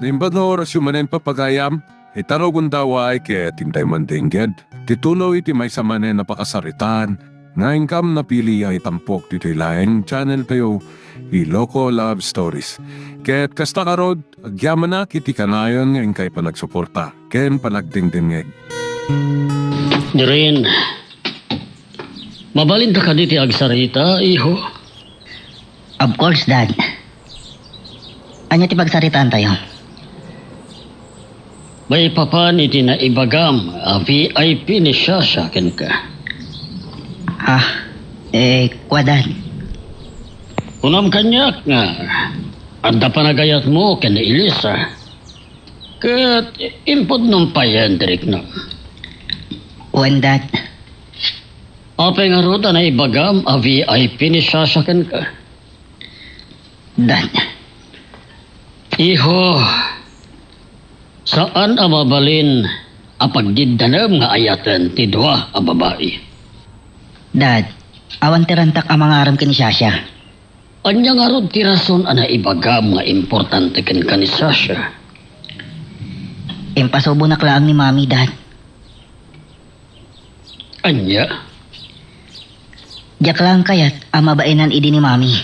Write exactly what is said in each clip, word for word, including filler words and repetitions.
Imbag nga orasyo manen, papagayam, ita no gundaway ket intay mandengged ti tuloy ti maysa manen a pakasaritaan nga inkam napili a itampok ditoy laeng channel tayo, Ilocos Love Stories. Ket kasta ngarud, agyamanak iti kanayon nga inkay panagsuporta ken panagdengdengngeg. Jorin, mabalinta kadi ti agsarita, iho? Of course, Dad. Ania ti pagsaritaantayo? Maipapan iti naibagam a V I P ni Shasha kenka. Ah, eh, kua, Dad? Kunam kaniak nga adda panagayatmo ken ni Elisa. Ket impudnom payen ti riknam. Wen, Dad. Apay ngarud a naibagam a V I P ni Shasha kenka? Dad. Iho, saan a mabalin a pagdiddanem nga ayaten ti dua a babai. Dad, awan ti rantak a mangarem ken ni Shasha. Ania ngarud ti rason a naibagam nga importante kenka ni Shasha? Impasubonak laeng ni Mami, Dad. Ania? Diak laeng kayat a mabaenan idi ni Mami.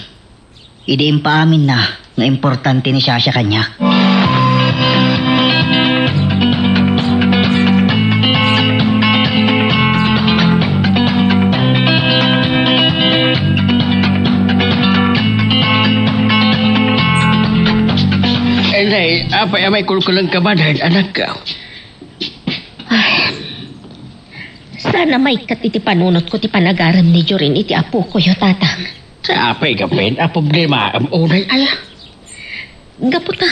Idi impaaminna nga importante ni Shasha kaniak. Inday, apay a maikulkulengka manen, anakko? Ay, saan a maikkat iti panunotko ti panagarem ni Jorin iti apokoyo, Tatang. Sa apay gamin a problemaem unay aya? Gapu ta,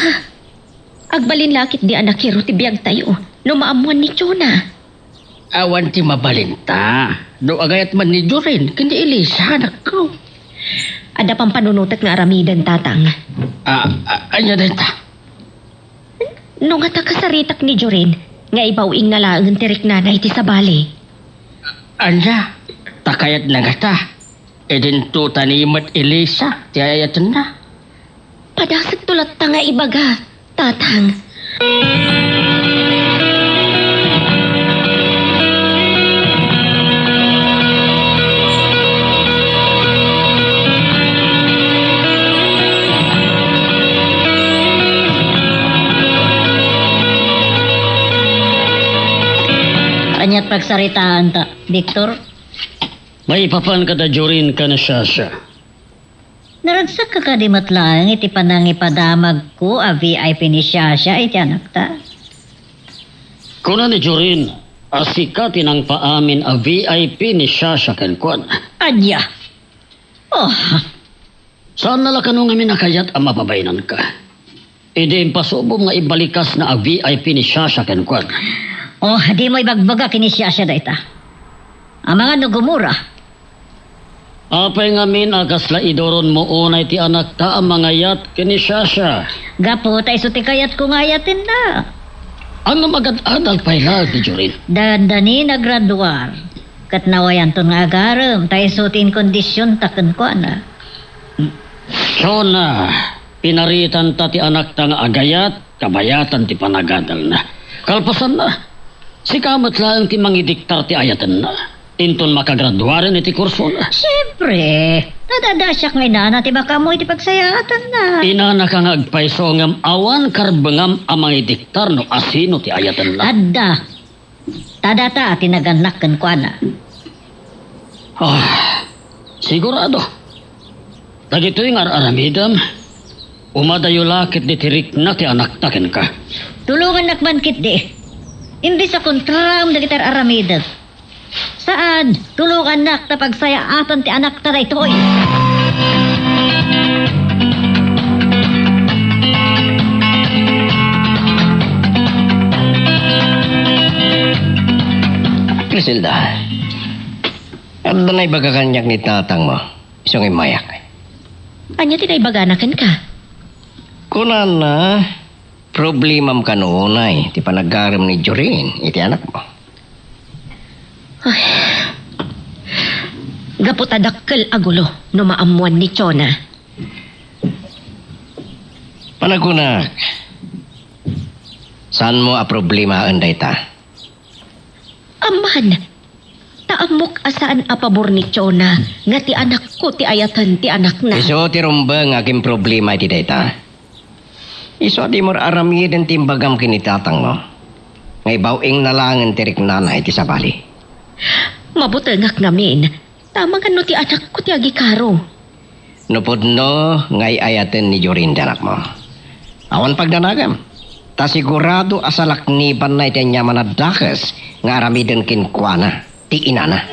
agbalin la ketdi a nakiro ti biagtayo no maammoan ni Jonah. Awan ti mabalinta no agayat man ni Jorin ken ni Elisa, anakko. Adda pampanunotek nga aramiden, Tatang. Ah, ah, ania dayta? No ngata kasaritak ni Jorin nga ibaw-ingna laeng ti riknana iti sabali. Ania? Ta kayatna ngata, idinto ta ni met Elisa ti ayatenna? Padasekto latta nga ibaga, Tatang. Aniat pagsaritaanta, Victor? Maipapan kada Jorin ken Shasha. Naragsak ka kadi met laeng iti panangipadamagko a V I P ni Shasha iti anakta? Kuna ni Jorin a sika ti nangpaamin a V I P ni Shasha kenkuana. Ania? Oh. Saanna la kano ngamin a kayat a mapabainanka? Idi impasubom nga ibalikasna a V I P ni Shasha kenkuana. Oh, dimo ibagbaga ken ni Shasha dayta. Amangan no gumura. Apay ngamin a kasla iduronmo unay ti anakta a mangayat ken ni Shasha? Gapu ta isu ti kayatko nga ayatenna. Ngem agad-adal pay laeng ni Jorin. Dandani nagraduar. Ket nawayanton nga agarem ta isu ti inkondisionta kenkuana. Jonah, pinaritanta ti anakta nga agayat kabayatan ti panagadalna. Kalpasanna, sika met laeng ti mangidiktar ti ayatenna inton makagraduaren iti kursona. Siempre, nadadasiak nga inana ti makaammo iti pagsayaatanna. Inanaka nga agpayso ngem awan karbengam a mangidiktar no asino ti ayatenna. Adda. Ta data ti nagannak kenkuana. Ah, sigurado. Dagitoy nga ar-aramidem, umadayo la ketdi ti rikna ti anakta kenka. Tulongannak man ketdi. Imbes a kontraem dagiti ar-aramidek. Saan, tulongannak ta pagsayaatan ti anakta daytoy. Criselda, adda naibaga kaniak ni tatangmo, isu nga immayak. Ania ti naibagana kenka? Kunana, problemam kano unay ti panagarem ni Jorin iti anakmo. Ay. Gapu ta dakkel a gulo no maammoan ni Jonah. Panakunak, Saanmo a problemaen dayta? Amman, ta ammok a saan a pabor ni Chona nga ti anakko ti ayaten ti anakna. Isu ti rumbeng a agimproblema iti dayta. Isu a dimo aramiden ti imbagam ken ni tatangmo, nga ibaw-ingna laengen ti riknana iti sabali. Mabutengak ngamin, ta amangan no ti anakko ti agikaro. No pudno nga ay-ayaten ni Jorin ti anakmo, awan pagdanagam, ta sigurado a salaknibanna iti aniaman a dakes nga aramiden kenkuana ti inana.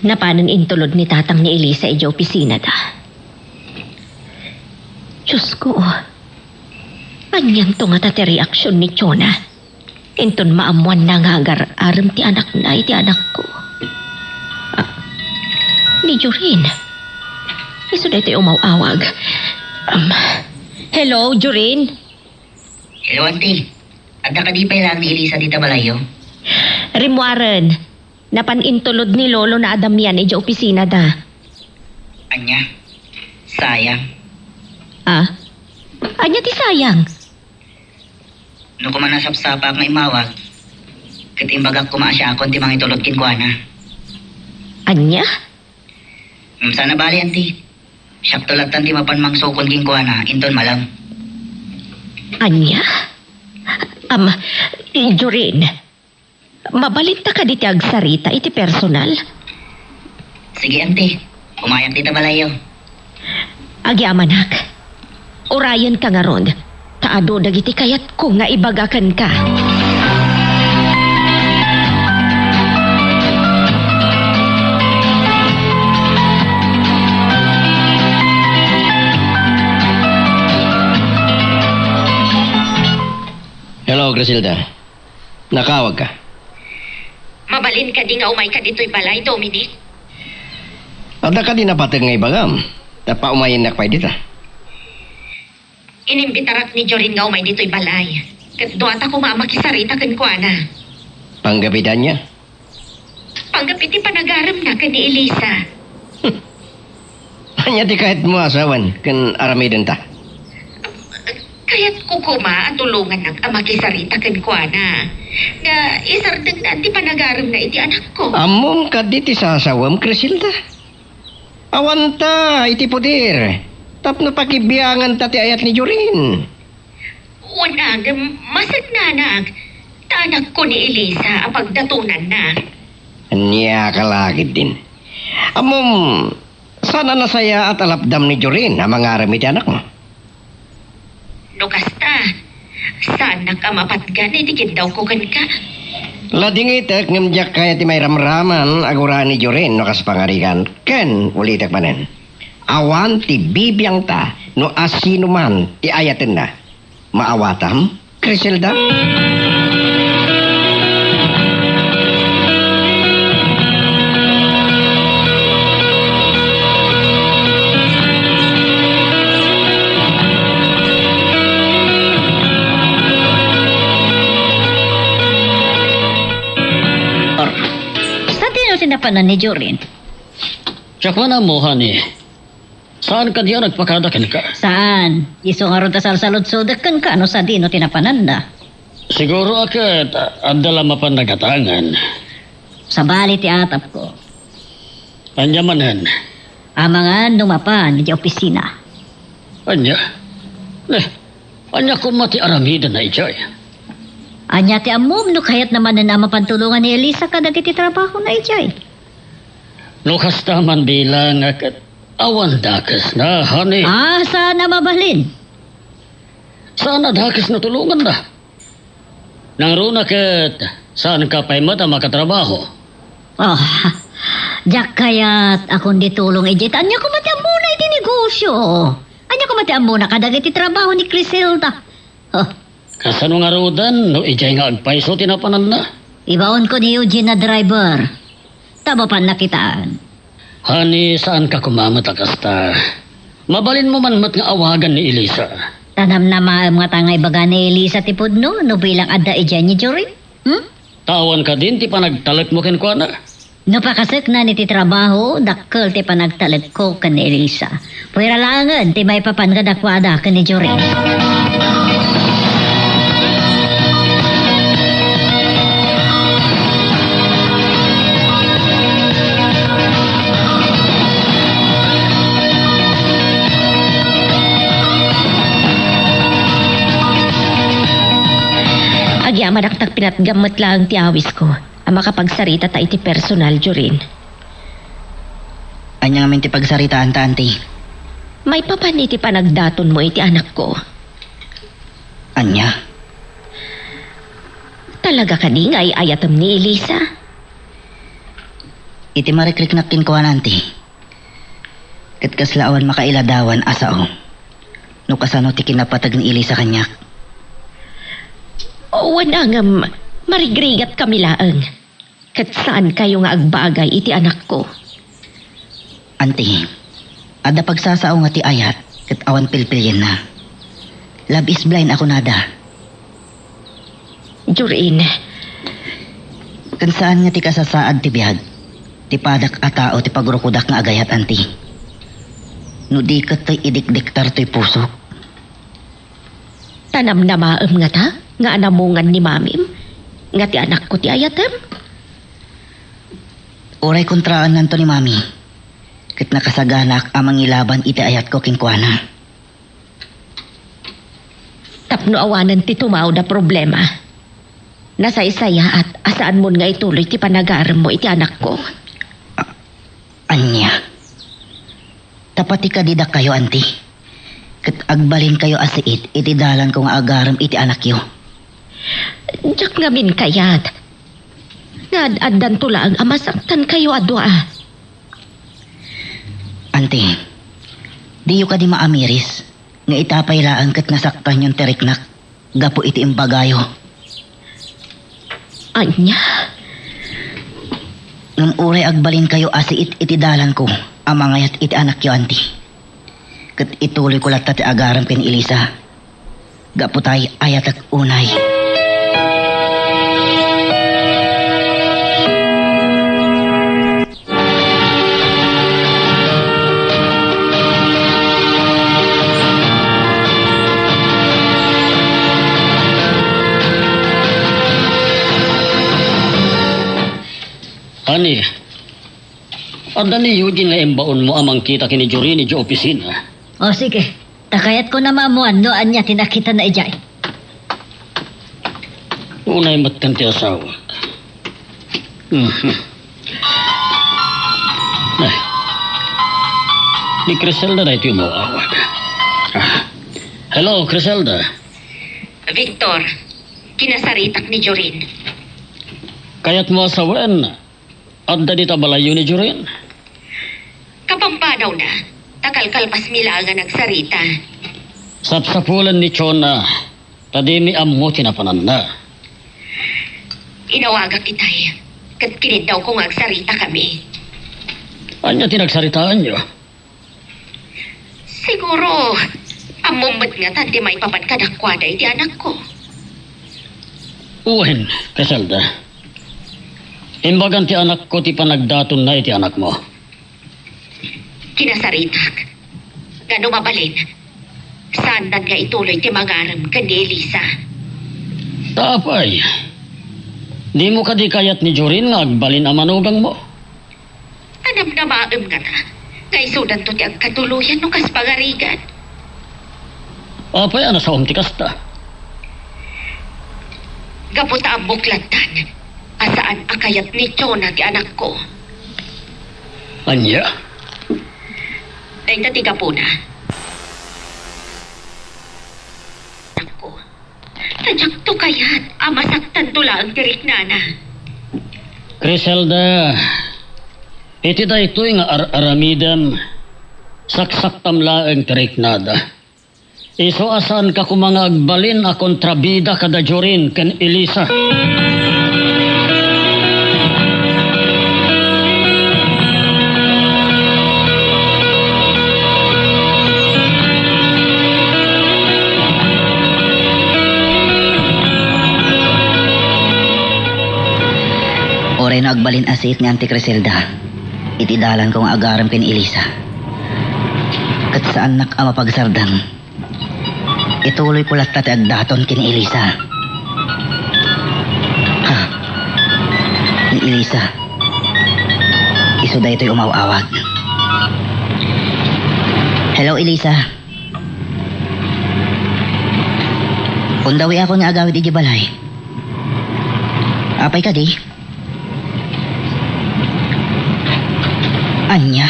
Napanen intulod ni tatang ni Elisa idiay opisinada. Diosko, anianto ngata ti reaksion ni Chona inton maammoanna nga agar-arem ti anakna iti anakko? Ah, ni Jorin. Isu daytoy umaw-awag. Um, hello, Jorin? Hello, auntie. Adda kadi pay laeng ni Elisa dita balayyo? Rimmuaren. Napan intulod ni lolona a Damian idiay opisinada. Ania? Sayang. Ah? Ania ti sayang? No koma nasapsapaak nga immawag, ket imbagak koma a siakon ti mangitulod kenkuana. Ania? Ngem saan a bale, auntie. Siakto lattan ti mapan mangsukon kenkuana inton malem. Ania? Am, Jorin, mabalinta kadi ti agsarita iti personal? Sige, auntie. Umayak dita balayyo. Agyamanak. Urayenka ngarud, ta adu dagiti kayatko nga ibaga kenka. Hello, Griselda. Nakaawagka? Mabalin kadi nga umayka ditoy balay, Dominic? Adda kadi napateg nga ibagam? Ta paumayennak pay dita. Inimbitarak ni Jorin nga umay ditoy balay. Ket duata koma a makisarita kenkuana. Panggapi dayta? Panggapi ti panagaremna ken ni Elisa. Ania ti kayatmo a sawen ken aramidenta? Kayatko koma a tulongannak a makisarita kenkuana nga isardengna ti panagaremna iti anakko. Ammom kadi ti sasawem, Criselda? Awanta iti puder tapno pakibianganta ti ayat ni Jorin. Wen, ngem maseknanak, ta anakko ni Elisa a pagdatonanna. Ania ka la ketdin? Ammom, saan a nasayaat a lapdam ni Jorin a mangarem iti anakmo? No kasta, saannak a mapatgan iti kiddawko kenka. Ladingitek ngem diak kayat ti mairamraman a guraan ni Jorin no kas pangarigan. Ken, ulitek manen, awan ti bibiangta no asinoman ti ayatenna. Maawatam, Criselda? Sadino ti napanan ni Jorin? Diak man ammo, honey. Saan kadi a nagpakada kenka? Saan. Isu ngarud a salsaludsodek kenka no sadino ti napananda. Siguro a ket adda la mapan nagatangan. Sabali ti atapko. Ania manen? Amangan no mapan idiay opisina. Ania? Ne, ania koma ti aramidenna idiay? Ania ti ammom no kayatna manen a mapan tulongan ni Elisa kadagiti trabahona idiay? No kasta man bilang, ket awan dakesna, honey. Ah, saan a mabalin. Saan a dakes no tulonganna. Nangruna ket saanka pay met a makatrabaho. Oh, diak kayat a kundi tulong idiay. Ta ania koma ti ammona iti negosio? Ania koma ti ammona kadagiti trabaho ni Criselda? Oh. Kasano ngaruden no idiay nga agpayso ti napananna? Ibaonko ni Eugene a driver. Ta mapanna kitaan. Honey, saanka koma met a kasta. Mabalinmo man met nga awagan ni Elisa. Ta namnamaem ngata nga ibaga ni Elisa ti pudno no bilang adda idiay ni Jorin? Hmm? Ta awan kadin ti panagtalekmo kenkuana? No pakaseknan iti trabaho, dakkel ti panagtalekko ken ni Elisa. Puera laengen ti maipapan kadakuada ken ni Jorin. Agyamanak ta pinatgam met laeng ti awisko a makapagsarita ta iti personal, Jorin. Ania ngamin ti pagsaritaanta, Auntie? Maipapan iti panagdatonmo iti anakko. Ania? Talaga kadi nga ay-ayatem ni Elisa? Iti marikriknak kenkuana, Auntie, ket kasla awan makailadawan a sao no kasano ti kinapateg ni Elisa kaniak. Wen, ngem marigrigatkami laeng. Ket saankayo nga agbagay iti anakko. Auntie, adda pagsasao nga ti ayat ket awan pilpilienna. Love is blind a kunada. Jorin. Ken saan nga ti kasasaad ti biag, ti padak a tao ti pagrukodak nga agayat, Auntie. No di ket toy idikdiktar toy pusok. Ta namnamaem ngata nga anamungan ni Mamim nga ti anakko ti ayatem? Uray kontraannanto ni Mami, ket nakasaganak a mangilaban iti ayatko kenkuana. Tapno awanen ti tumawda problema, nasaysayaat a saanmon nga ituloy ti panagaremmo iti anakko. A-, ania? Ta pati kadi dakayo, Auntie, ket agbalinkayo a siit iti dalanko nga agarem iti anakyo. Diak ngamin kayat nga ad-addanto laeng a masaktankayo a dua. Auntie, diyo kadi maamiris nga ita pay laeng ket nasaktanyon ti riknak gapu iti imbagayo? Ania? Ngem uray agbalinkayo a siit iti dalanko a mangayat iti anakyo, Auntie, ket ituloyko latta ti agarem ken Elisa. Gapu tay ayatek unay. Ani, adda ni Eugene nga imbaonmo a mangkita ken ni Jorin idiay opisina. O, sige. Ta kayatko a maammuan no ania ti nakitana idiay. Unay metten ti asawak. Mhm. Ay. Ni Criselda daytoy umawawag. Ah. Hello, Criselda. Victor, kinasaritak ni Jorin. Kayatmo a sawen, adda dita balayyo ni Jorin? Kapampanawna, ta kalkalpasmi laeng a nagsarita. Sapsapulen ni Chona, ta dimi ammo ti napananna. Inawagak itay, ket kiniddawko nga agsaritakami. Ania ti nagsaritaenyo? Siguro, ammom met ngata ti maipapan kadakuada iti anakko. Wen, Criselda. Imbagan ti anakko ti panagdatonna iti anakmo. Kinasaritak. Ngano mabalin? Saandan nga ituloy ti mangarem ken ni Elisa. Ta apay, dimo kadi kayat ni Jorin nga agbalin a manugangmo? Namnamaem ngata nga isudanto ti agkatuloyan no kas pagarigan. Apay a nasaom ti kasta? Gapu ta ammok lattan a saan a kayat ni Chona ti anakko. Ania? Dayta ti gapuna. Anakko. Ta diakto kayat a masaktanto laeng ti riknana. Criselda, iti daytoy nga ar-aramidem, saksaktam laeng ti riknada. Isu a saanka koma nga agbalin a kontrabida kada Jorin ken Elisa. No agbalin a siit ni Auntie Criselda iti dalanko nga agarem ken ni Elisa, ket saannak a mapagsardeng, ituloyko latta ti agdaton ken ni Elisa. Ha? Ni Elisa. Isu daytoy umaw-awag. Hello, Elisa. Undawiakon nga agawid idiay balay. Apay kadi? Ania?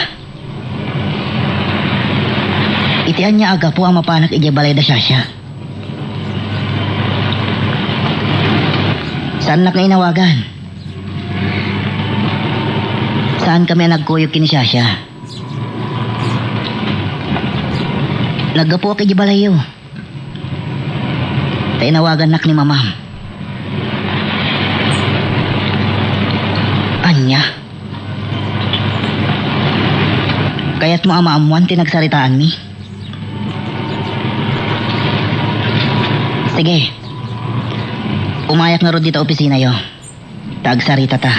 Iti ania a gapu a mapanak idiay balay da Shasha? Saannak nga inawagan. Saankami a nagkuyog ken ni Shasha. Naggapuak idiay balayyo. Ta inawagannak ni Mamam. Ania? Kayatmo a maammoan ti nagsaritaanmi? Sige. Umayak ngarud dita opisinayo. Ta agsaritata.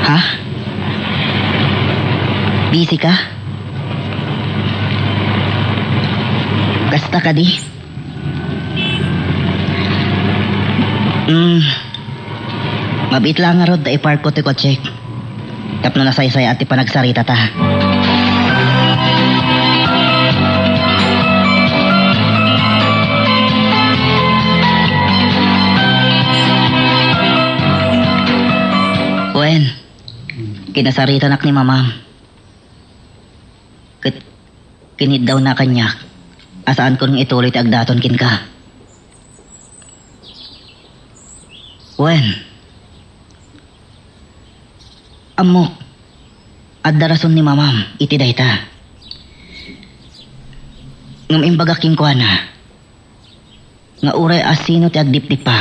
Ha? Busy ka? Kasta kadi? Mm. Mabiit la ngarud ta iparkko ti kotsek. Tapno nasaysayaat ti panagsaritata. Wen, kinasaritanak ni Mamam. Ket kiniddawnna kaniak a saankon nga ituloy ti agdaton kenka. Wen, ammok, adda rason ni Mamam iti dayta. Ngem imbagak kenkuana nga uray asino ti agdipdippa,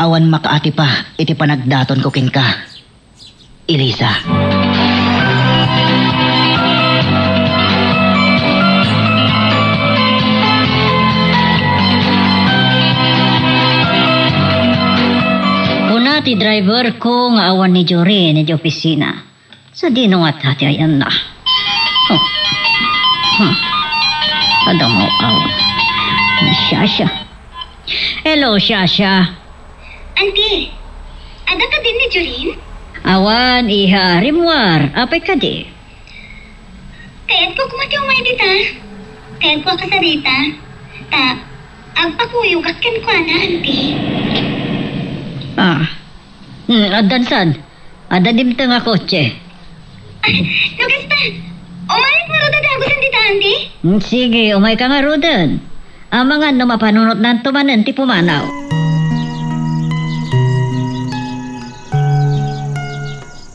awan makaatipa iti panagdatonko kenka, Elisa. Kuna ti driver ko nga awan ni Jorin iti opisina. Sadino ngata ti ayanna? Huh. Huh. Adda nga aw. Shasha. Hello, Shasha. Auntie, adda kadin ni Jorin? Awan, iha, rimmuar. Apay kadi? Kayatko koma ti umay dita. Kayatko a kasarita. Ta, agpakuyogak kenkuana, Auntie. Ah. Hmm, addan san? Adda dimteng a kotse. Ah, no kasta, umayak ngarud a dagusen dita, Auntie? Hmm, sige, umayka ngaruden. Amangan no mapanunotnanto manen ti pumanaw.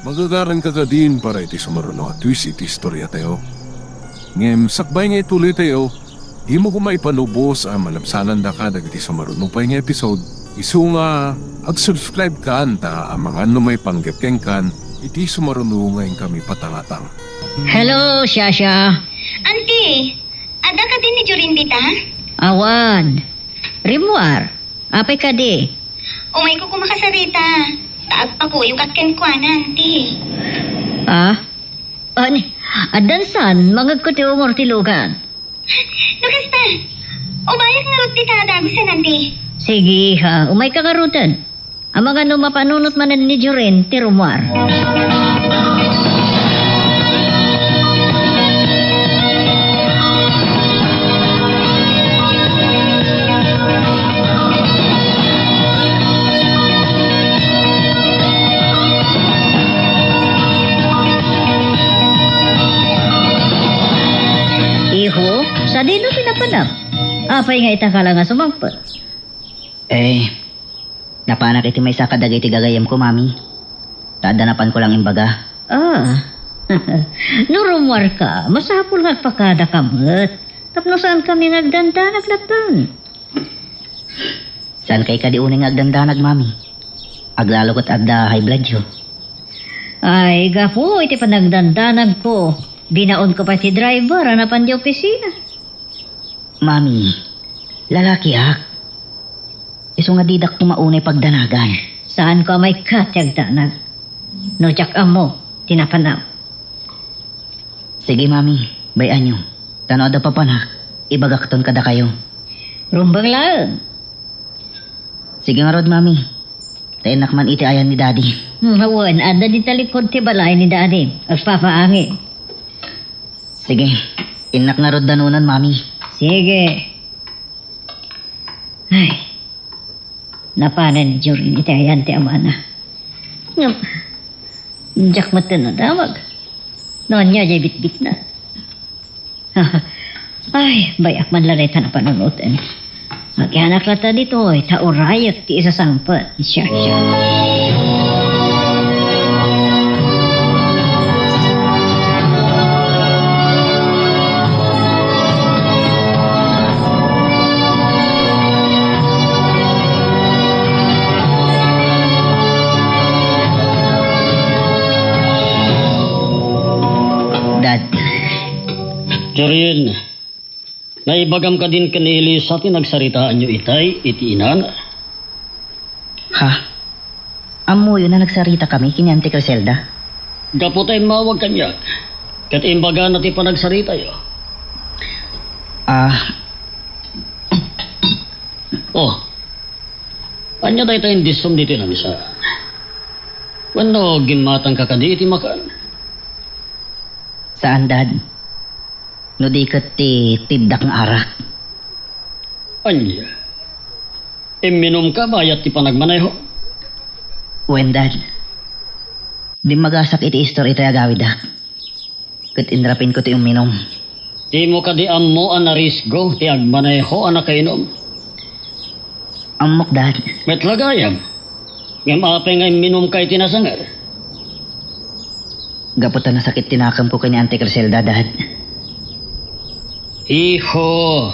Magagaranka kadin para iti sumaruno a twist iti istoriatayo. Ngem sakbay nga ituloytayo, dimo koma ipanubos a malabsanandaka dagiti sumaruno pay nga episode. Isu nga, ag-subscribe kan ta amangan no maipanggep kenkan iti sumaruno nga inkami patangatang. Hello, Shasha. Auntie, adda kadin ni Jorin dita? Awan. Rimmuar. Apay kadi? Umayko koma kasarita. Ta agpakuyogak kenkuana, Auntie. Ah? Ani, addan san, mangegko ti ungor ti lugan. No kasta, umayak ngarud dita a dagusen, Auntie. Sige, ha, umayka ngaruden. Amangan no mapanunot manen ni Jorin ti rummuar. Iho, sadino ti napanak? Apay nga ita ka la nga sumangpet? Eh, napanak iti maysa kadagiti gagayyemko, Mami. Ta adda napanko lang imbaga. Ah. No rummuarka, masapul nga agpakadaka met. Tapno saankami nga agdandanag latta. Saankay kadi unay nga agdandanag, Mami? Aglalo ket adda high bloodyo. Ay, gapu iti panagdandanagko, binaonko pay ti driver a napan idiay opisina. Mami, lalakiak. Isu nga didak koma unay pagdanagan. Saanko a maikkat ti agdanag. No diak ammo ti napanam. Sige, Mami. Bay-anyo. Ta no adda papanak, ibagakton kadakayo. Rumbeng laeng. Sige ngarud, Mami. Ta innak man iti ayan ni Daddy. Hmm, wen, adda dita likod ti balay ni Daddy. Agpapaangin. Sige. Innak ngarud danunan, Mami. Sige. Ay. Napanen ni Jorin iti ayan ti amana. Ngem, diak met nadamag. No ania jay bitbitna. Ay, bay-ak man la dayta a panunoten. Agianak latta ditoy, ta urayek ti isasangpet. Siya, siya. Dad. Jorin, naibagam kadin ken ni Elisa ti nagsaritaanyo itay iti inana? Ha? Ammoyo a nagsaritakami ken ni Auntie Criselda? Gapu ta immawag kaniak, ket imbagana ti panagsaritayo. Ah. Oh, ania dayta indisom ditoy namisaan? Wenno gimmatangka kadi iti makan? Saan, Dad. No di ket ti tibdak nga arak. Ania? Imminumka bayat ti panagmaneho? Wen, Dad. Dimmagasak iti istor itay agawidak. Ket inrapinko ti umminum. Dimo kadi ammo a narisgo ti agmaneho a nakainum? Ammok, Dad. Met la gayam. Ngem apay nga imminumka iti nasanger? Gapu ta nasakit ti nakemko ken ni Auntie Criselda, Dad. Hijo,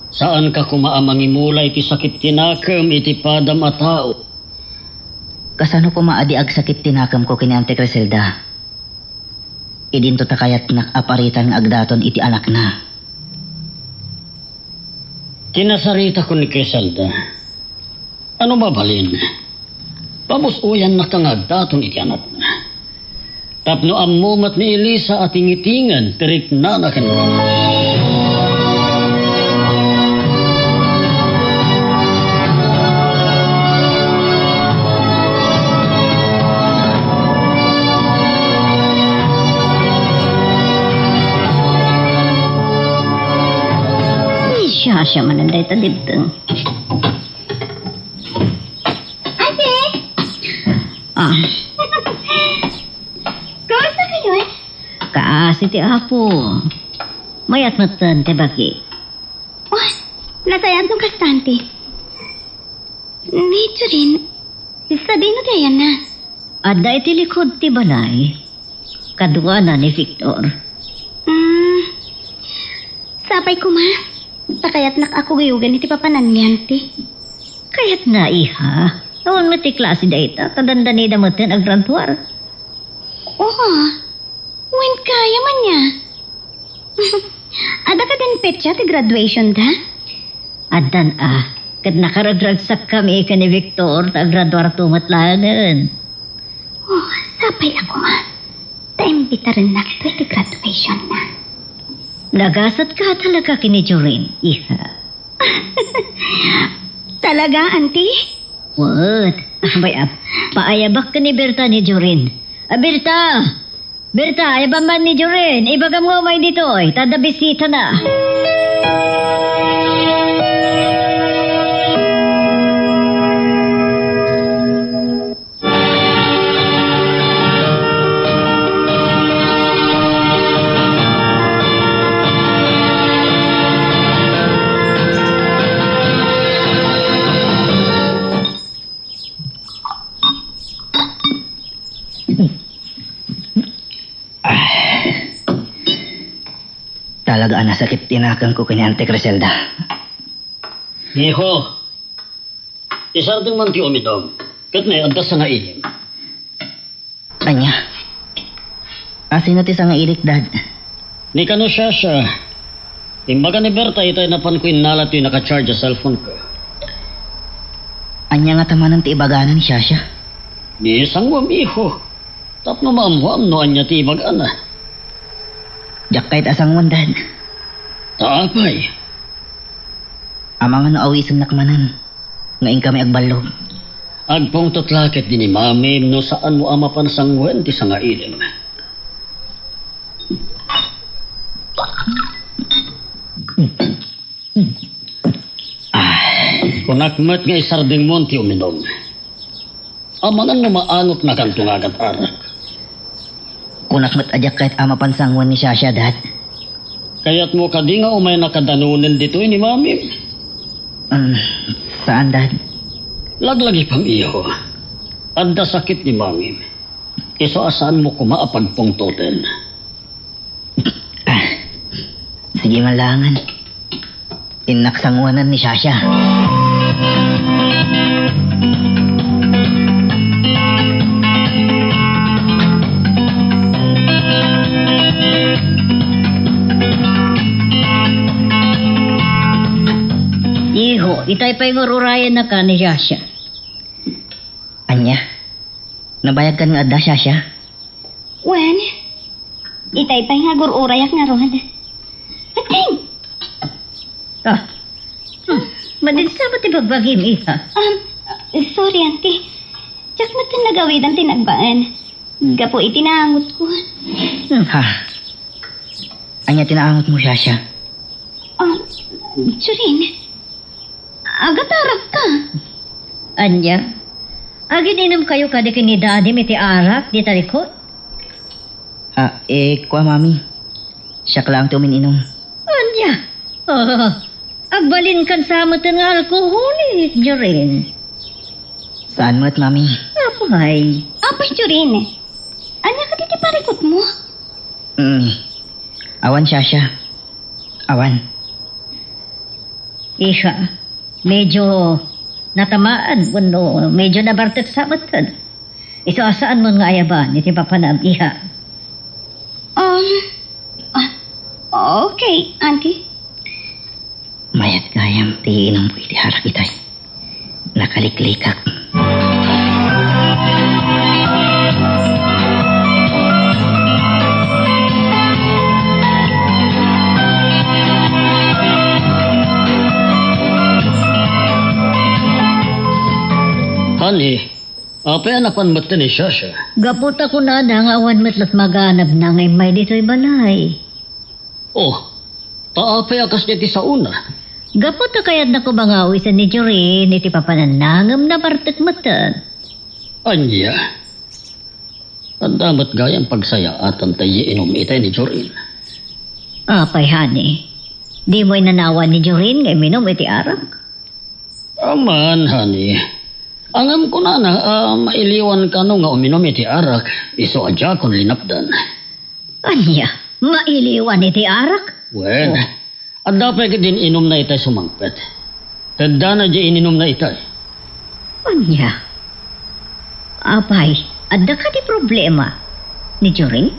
saanka koma a mangimula iti sakit ti nakem iti padam a tao. Kasano koma a di agsakit ti nakemko ken ni Auntie Criselda? Idinto ta kayatnak a paritan nga agdaton iti anakna. Kinasaritakon ni Criselda. Ano mabalin? Pamus-uyannaka nga agdaton iti anakna. Tapno ammo met ni Elisa a tingitingen ti riknana kenkuana. Ay, siasira manen dayta dimteng. Ate! Ah. Kumusta kayo? Kaasi ti Apo. Mayat metten ti bagi. Oh, nasayaat no kasta, Auntie. Ni Jorin, sadino ti ayanna? Adda iti likud ti balay. Kaduana ni Victor. Hmm, sapay koma. Ta kayatnak a kuyugan iti papananna, Auntie. Kayatna, iha. Awan met ti klase dayta, ta dandanida metten agraduar. Oo. Wen, kayam ania? Adda kadin petsa ti graduationda? Addan a, ket nakaragragsakkami ken ni Victor ta agraduarto met laengen. Oh, sapay la koma. Ta imbitarennakto iti graduationna. Nagasatka talaga ken ni Jorin, iha. Talaga, Auntie? Wen. Bay, ah, paayabak ken ni Berta ni Jorin. Ah, Berta! Berta, ayabam man ni Jorin. Ibagam nga umay ditoy, ta adda bisitana. Talaga a nasakit ti nakemko ken ni Auntie Criselda. Hijo, isardeng man ti uminum. Ket ne, adda sangailim. Ania? Asino ti sangailik, Dad? Ni kano, Shasha, imbaga ni Berta itay napanko innala ti naka-charge a cellphone ko. Ania ngata manen ti ibagana ni Shasha? Di sanguem, iho. Tapno maammoam no ania ti ibagana. Diak kayat a sanguan, Dad. Ta apay? Amangan no awisennak manen nga inkami agballog. Agpungtot la ketdi ni Mamim no saanmo a mapan sanguaen ti sangailim. Ah, kunak met nga isardengmon ti uminum. Amangan no maangotnakanto nga agat-arak. Kunak met a diak kayat a mapan sanguan ni Shasha, Dad. Kayatmo kadi nga umayna kadanonen ditoy ni Mamim? Um, saan, Dad. Laglagipem, iho. Adda sakit ni Mamim. Isu a saanmo koma a pagpungtoten. Ah, sige man laengen. Innak sanguanen ni Shasha. Iho, itay pay nga ur-urayannaka ni Shasha. Ania? Nabayagkan nga adda, Shasha? Wen, itay pay nga agur-urayak ngarud. Ating! Ah. Hmm. Madin sa met ti bagbagim, iha? Um, sorry, auntie. Diak met nagawidan ti nagbaen. Gapu iti naangotko. Hmm. Ha? Ania ti naangotmo, Shasha? Ah, Jorin, agatarakka. Ania? Agin-inumkayo kadi ken ni Daddy iti arak dita likod? Ah, eh, kua, Mami. Siak laeng ti umin-inum. Ania? Oh, agbalinkan sa met nga alkoholik, Jorin. Saan met, Mami. Apay? Apay, Jorin. Ania kadi ti parikutmo? Mm. Awan, Shasha. Awan. Iha, medyo natamaan wenno medyo nabartek sa met. Isu a saanmon nga ayaban iti papanam, iha. Um, ah, okay, auntie. Mayat gayam ti inumko iti arak itay. Nakaliklikak. Honey, apay a napan met ni Shasha? Gapu ta kunana nga awan met la't maganabna nga immay ditoy balay. Oh, ta apay a kasdiay ti saona? Gapu ta kayatna koma nga awisen ni Jorin iti papananna ngem nabartek metten. Ania? Adda met gayam pagsayaatan ta iinum itay ni Jorin. Apay, honey? Dimo inanawan ni Jorin nga iminum iti arak? Aman, honey. Ngem kunana a mailiwan kano nga uminum iti arak, isu a diakon linapdan. Ania? Mailiwan iti arak? Wen, oh. Adda pay ketdin inumna itay sumangpet. Teddana diay ininumna itay. Ania? Apay, adda kadi problema ni Jorin?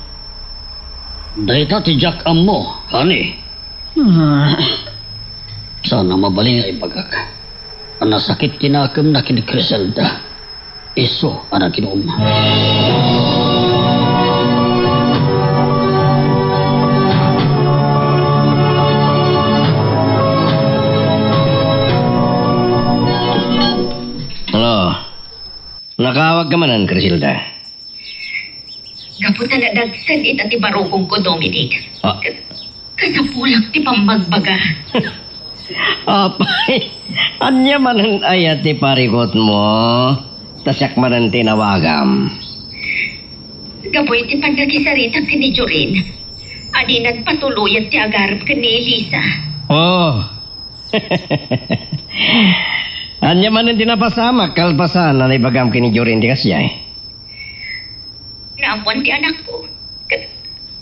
Dayta ti diak ammo, honey. Ah. Saan a mabalin nga ibagak a nasakit ti nakemna ken ni Criselda. Isu a naginum. Hello. Nakaawag ka manen, Criselda? Gapu ta nadagsen ita ti barukongko, Dominic. Ah. Ka-, kasapulak ti pammagbaga. Apay, ania manen aya ti parikutmo? Ta siak manen ti inawagam. Gapu iti pannakisaritak ken ni Jorin, a di nagpatuloyat ti agarem ken ni Elisa. Oh. Ania manen ti napasamak kalpasan a naibagam ken ni Jorin ti kasdiay? Naammoan ti anakko. Ka-,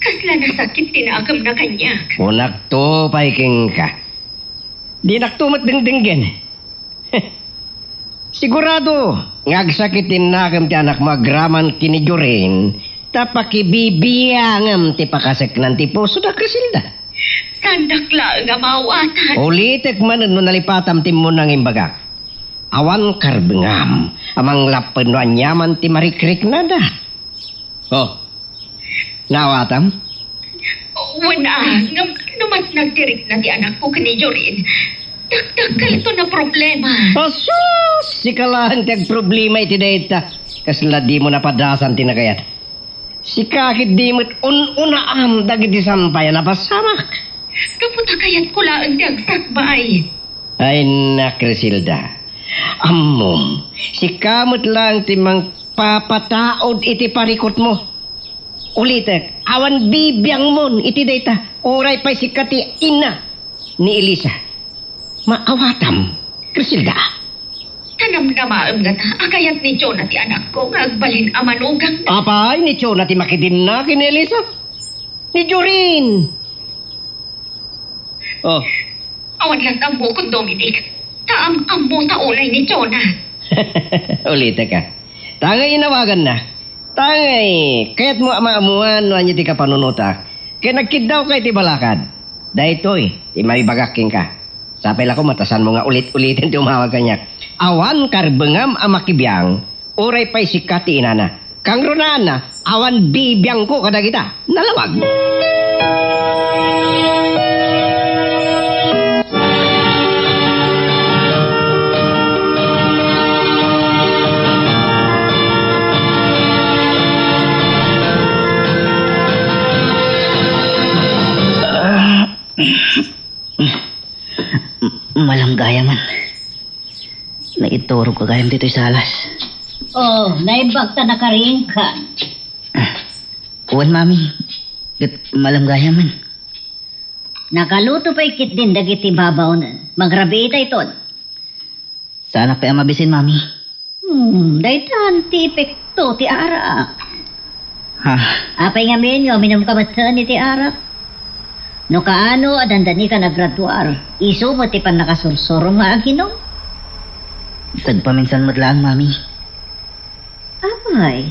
kasla nasakit ti nakemna kaniak. Kunakto pay kenka. Dinakto met dengdenggen. Sigurado nga agsakit ti nakem ti anakmo agraman ken ni Jorin, ta pakibibiangem ti pakaseknan ti pusoda, Criselda. Saandak laeng a maawatan. Ulitek manen no nalipatam ti immuna nga imbagak. Awan karbengam a manglapped no aniaman ti marikriknada. Oh, naawatam? Wen a, ngem no matnag ti rikna ti anakko ken ni Jorin, dakdakkelton a problema. Asus! Sika laeng ti agproblema iti dayta. Kasla dimo napadasan ti nagayat. Sika ketdi met un-unaam dagiti sampay a napasamak. Gapu ta kayatko laeng ti agsakbay. Ay, na, Criselda. Ammom, sika met laeng ti mangpapataud iti parikutmo. Ulitek, awan bibiangmon iti dayta. Uray pay sika ti ina ni Elisa. Maawatam, Criselda. Ta namnamaem ngata a kayat ni Jonah ti anakko nga agbalin a manugang. Apay, ni Jonah ti makidinna ken ni Elisa? Ni Jorin. Oh. Awan laeng ammokon, Dominic. Ta am-ammo ta unay ni Jonah. Ulitek a. Ta ngay inawaganna. Ta ngay, kayatmo a maammuan no ania ti kapanunotak. Ket nagkiddawka iti balakad. Daytoy ti maibagak kenka. Sapay la koma ta saanmo nga ulit-uliten ti umawag kaniak. Awan karbengam a makibiang, uray pay sika ti inana. Kangrunaan, awan bibiangko kadagita. Nalawag. Ah, M-, malam gayam man. Naiturogka gayam ditoy salas. Oh, naimbag ta nakariingkan. Ah, wen, Mami. Ket malam gayam man. Nakaluto pay ketdin dagiti babaonen. Magrabii dayton. Saanak pay a mabisin, Mami. Hmm, daytan ti epekto ti arak. Ha? Apay ngamin nga uminumka metten iti arak? No kaano a dandanika nagraduar, isu met ti pannakasursurom nga aginum? Sagpaminsan met laeng, Mami. Apay,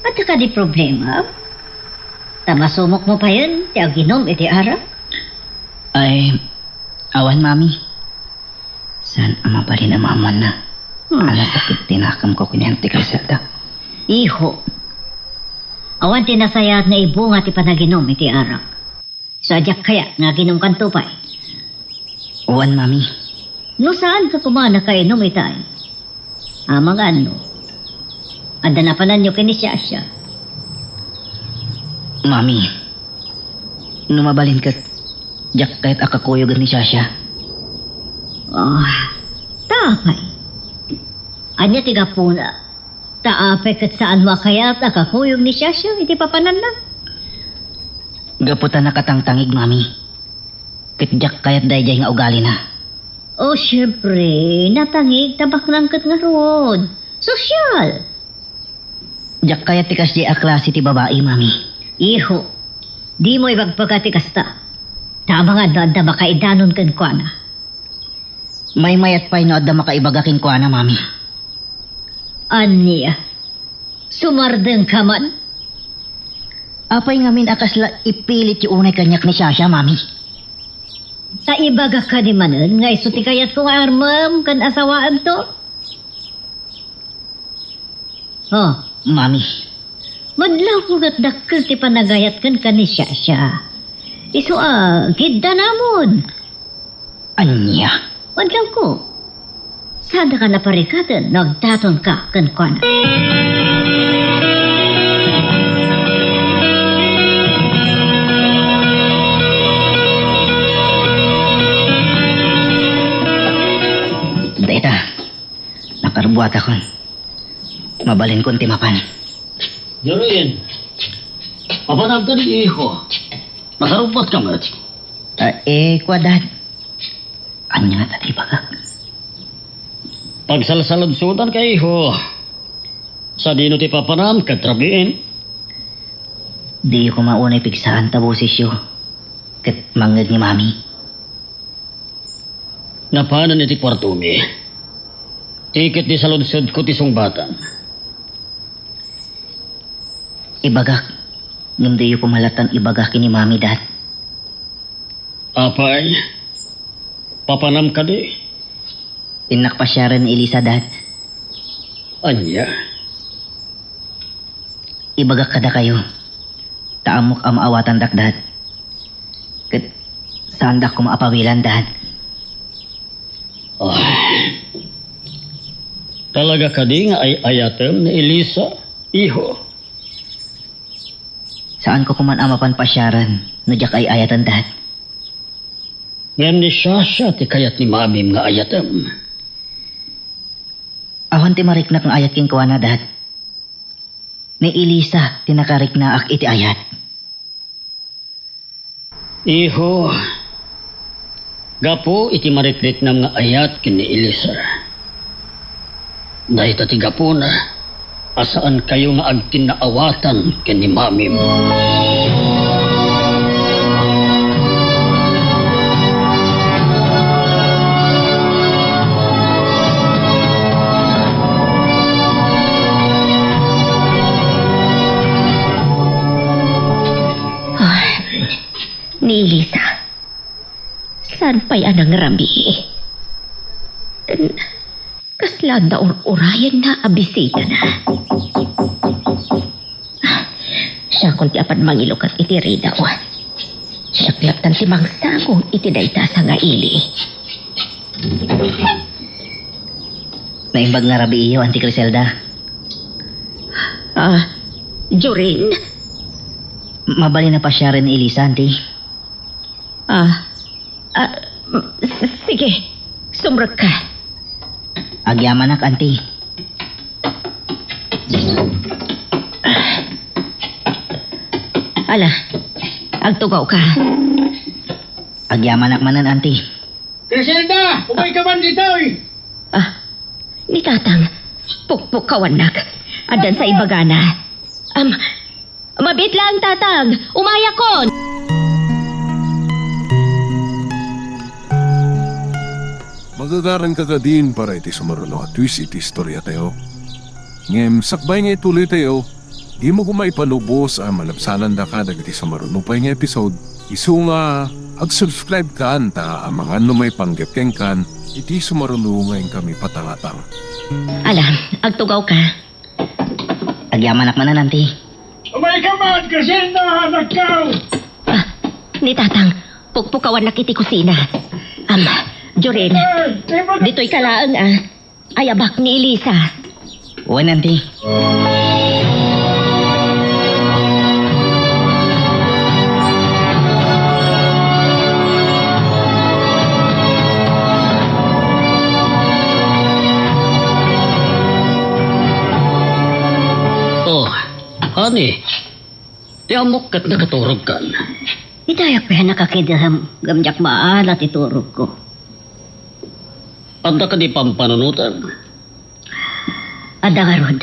adda kadi problema? Ta masumokmo payen ti aginum iti arak? Ay, awan, Mami. Saan a mabalin a maammoanna? Hmm. A nasakit ti nakemko ken ni Auntie Criselda. Iho, awan ti nasayaat nga ibunga ti panaginum iti arak. Isu a diak kayat nga aginumkanto pay. Wen, Mami. No saanka koma nakainum itay, amangan no adda napananyo ken ni Shasha. Mami, no mabalin ket diak kayat a kakuyogen ni Shasha. Ah, ta apay? Ania ti gapuna? Ta apay ket saanmo a kayat a kakuyog ni Shasha iti papananna? Gapu ta nakatangtangig, Mami. Ket diak kayat daydiay nga ugalina. Oh, siempre, natangig ta baknang ket ngarud. Sosyal. Diak kayat ti kasdiay a klase ti babai, Mami. Iho, dimo ibagbaga ti kasta. Ta amangan no adda makaidanon kenkuana. Maymayat pay no adda makaibaga kenkuana, Mami. Ania? Sumardengka man? Apay ngamin a kasla ipilityo unay kaniak ni Shasha, Mami? Ta ibagak kadi manen nga isu ti kayatko nga armem ken asawaemto? Oh, Mami. Madlawko ket dakkel ti panagayat kenka ni Shasha. Isu a, kiddanamon. Ania? Madlawko. Saandaka naparikaten no agdatonka kenkuana. Dayta, nakarbuatakon. Mabalinkon ti mapan. Jorin, mapanam kadi, iho? Masarubot ka met. Ah, eh, kua, Dad. Ania ngata ti ibagak? Pagsalsaludsodanka, iho. Sadino ti papanam ket rabiin? Diyo koma unay pigsaan ta bosesyo ket mangngeg ni Mami. Napanen iti kuartomi. Ti ket di saludsodko ti sungbatan. Ibagak, ngem diyo koma latan ibagak ken ni Mami, Dad. Apay, papanam kadi? Innak pasiaren ni Elisa, Dad. Ania? Ibagak kadakayo, ta ammok a maawatandak, Dad. Ket saandak koma a pawilan, Dad. Ah. Talaga kadi nga ay-ayatem ni Elisa, iho? Saanko koman a mapan pasiaren no diak ay-ayaten, Dad. Ngem ni Shasha ti kayat ni Mamim nga ayatem. Awan ti mariknak nga ayat kenkuana, Dad. Ni Elisa ti nakariknaak iti ayat. Iho, gapu iti marikriknam nga ayat ken ni Elisa, dayta ti gapuna a saankayo nga agtinnaawatan ken ni Mamim. Ah, ni Elisa. Saan pay a nangrabii? Kasla naur-urayenna a bisitana? Siakon ti apan mangilukat iti ridaw. Siak lattan ti mangsango iti dayta a sangaili. Naimbag nga rabiiyo, Auntie Criselda. Ah, Jorin? Mabalin a pasiaren ni Elisa, Auntie. Ah, ah, s-, sige. Sumrekka. Agyamanak, Auntie. Ala, agtugawka. Agyamanak manen, Auntie. Criselda, umayka man ditoy! Ah, ni Tatang, pukpukkawannak. Addan sa ibagana. Am, Mabiit laeng, Tatang. Umayakon. Magagaranka kadin para iti sumaruno a twist iti istoriatayo. Ngem sakbay nga ituloytayo, dimo koma ipalubos a malabsanandaka dagiti sumaruno pay nga episode. Isu nga, ag-subscribe kan ta amangan no maipanggep kenkan iti sumaruno nga inkami patangatang. Ala, agtugawka. Agyamanak manen, Auntie. Umayka man, Criselda, anakko! Ah, ni Tatang, pukpukawannak iti kusina. Am, Jorin, ditoyka laeng, ah. Ayabak ni Elisa. Wen, Auntie. Oh, honey. Ti ammok ket nakaturogkan. Itayak pay a nakakidem, ngem diak maala ti turogko. Adda kadi pampanunotem? Adda ngarud.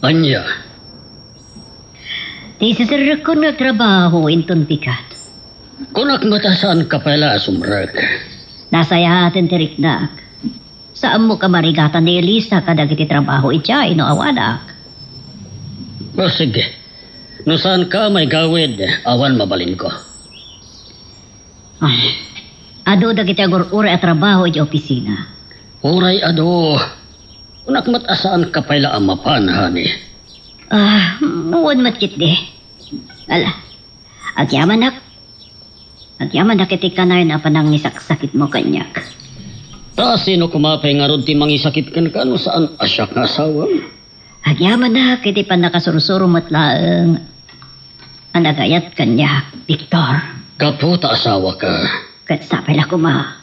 Ania? Ti siserrekkon nga trabaho inton pikat. Kunak met a saanka pay la a sumrek. Nasayaten ti riknak. Saanmo ka marigatan ni Elisa kadagiti trabaho idiay no awanak. O, sige. No saanka a maigawid, awan mabalinko. Ay, adu dagiti agur-uray a trabaho idiay opisina. Uray adu. Kunak met a saanka pay la a mapan, honey. Ah, wen met ketdi. Ala, agyamanak. Agyamanak iti kanayon a panangisaksakitmo kaniak. Ta sino koma pay ngarud ti mangisakit kenka no saan a siak nga asawam? Agyamanak iti pannakasursuro met laeng a nagayat kaniak, Victor. Gapu ta asawaka. Ket sapay la koma.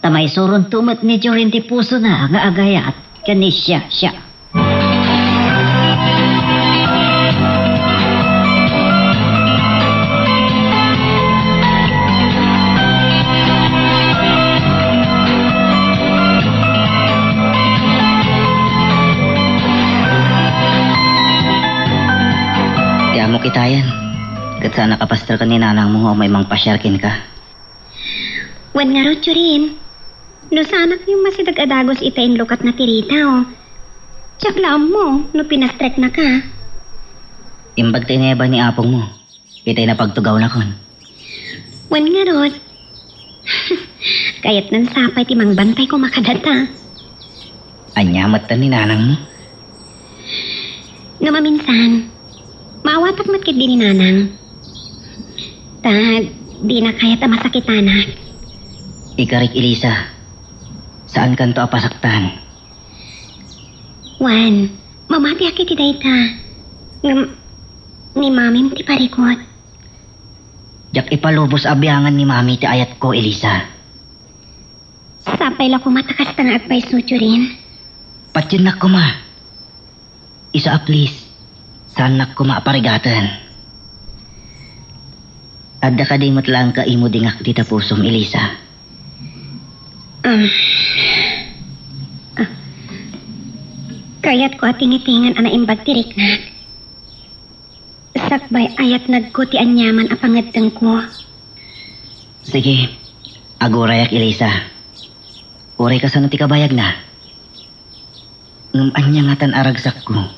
Ta maisuronto met ni Jorin ti pusona nga agayat ken ni Shasha. Ti amok itayen, ket saanak a pasterken ni nanangmo nga umay mangpasiar kenka. Wen ngarud, Jorin, no saanakyo masideg a dagus ita inlukatna ti ridaw, diak la ammo no pinastreknaka. Imbag ti inayabay ni apongmo, itay napagtugawnakon. Wen ngarud, Kayatnan sapay ti mangbantay koma kadata. Ania met ni nanangmo? No maminsan, maawatak met ketdi ni nanang. Ta, dina kayat a masakitanak. Ikarik, Elisa. Saankanto a pasaktan. Wen, mamatiak iti dayta. Ngem, ni Mamim ti parikut. Diak ipalubos a biangan ni Mami ti ayatko, Elisa. Sapay la koma ta kasta nga agpayso, Jorin. Patiennak koma. Isu a please, saannak koma a parigaten. Adda kadi met laeng ka imo dingak dita pusom, Elisa? Ah. Ah. Kayatko a tingitingan a naimbag ti riknak. Sakbay a yatnagko ti aniaman a pangeddengko. Sige, agurayak, Elisa. Uray kasano ti kabayagna? Ngem ania ngatan a ragsakko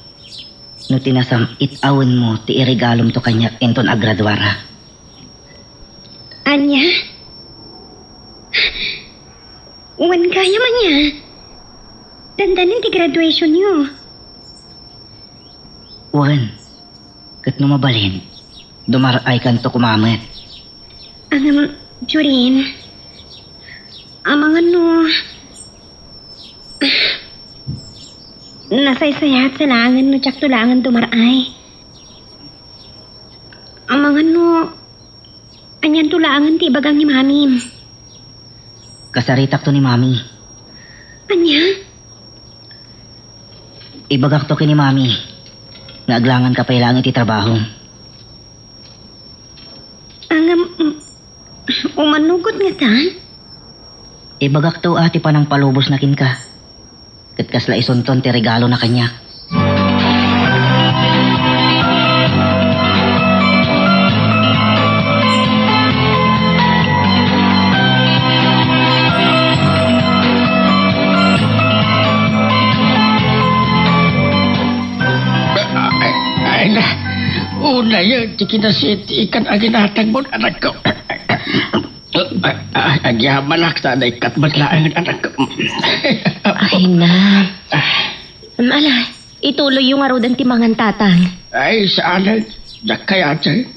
no ti nasam-it a wenmo ti iregalomto kaniak inton agraduarak? Ania? Wen gayam ania? Dandanin ti graduationyo. Wen, ket no mabalin, dumar-aykanto koma met. Ngem, Jorin, amangan no, nasaysayat sa laengen no diakto laengen dumar-ay. Amangan no, anianto laengen ti ibagang ni Mamim. Kasaritakto ni Mami. Ania? Ibagakto ken ni Mami nga aglanganka pay laeng iti trabahom. Ngem, mm, umano ngarud ngata? Ibagakto a ti panangpalubosna kenka. Ket kasla isunton ti regalona kaniak. Ay, ay, na, unay ti kinasi-it ti ikan a ginatangmo, anakko. Ah, ah, agyamanak ta naikkat met laeng, anakko. Ay, na. Ala, ituloyyo ngaruden ti mangan, Tatang. Ay, saan, diak kayaten.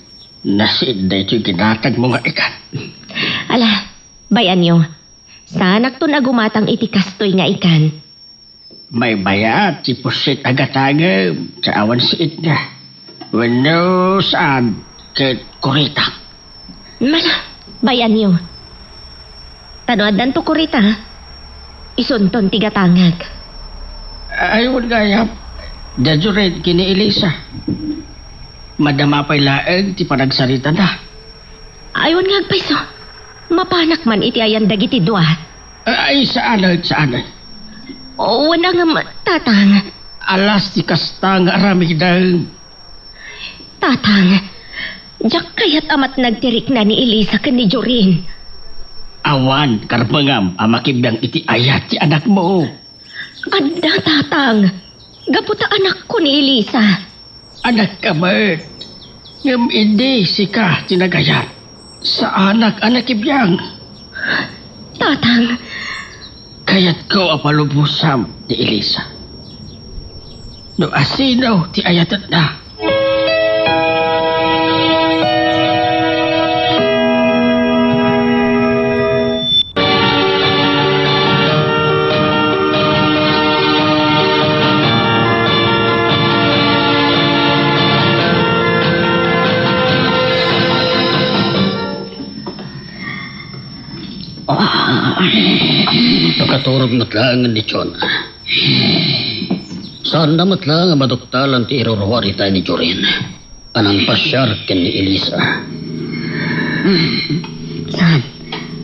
Nasi-it daytoy ginatangmo nga ikan. Ala, bay-anyo. Saanakton a gumatang iti kastoy nga ikan. Maymayat ti pussit a gatangem, ta awan siitna. Wenno saan, ket kurita. Mala, bay-anyo. Ta no addanto kurita, isunton ti gatangek. Ay, wen gayam. Diak ket ni Elisa. Madama pay laeng ti panagsaritana. Ay, wen nga agpayso. Mapanak man iti ayan dagiti dua. Ay, saan, saan. O, wen a ngem, Tatang. Alas ti kasta nga aramidem. Tatang, diak kayat a matnag ti rikna ni Elisa ken ni Jorin. Awan karbengam a makibiang iti ayat ti anakmo. Adda, Tatang. Gapu ta anakko ni Elisa. Anakka met. Ngem idi sika ti nagayat, saanak a nakibiang. Tatang. Kayatko a palubosam ni Elisa. No asino ti ayatenna. Nakaturog met laeng ni Jonah. Saanna met laeng a maduktalan ti iruruar itay ni Jorin a nangpasiar ken ni Elisa. Saan?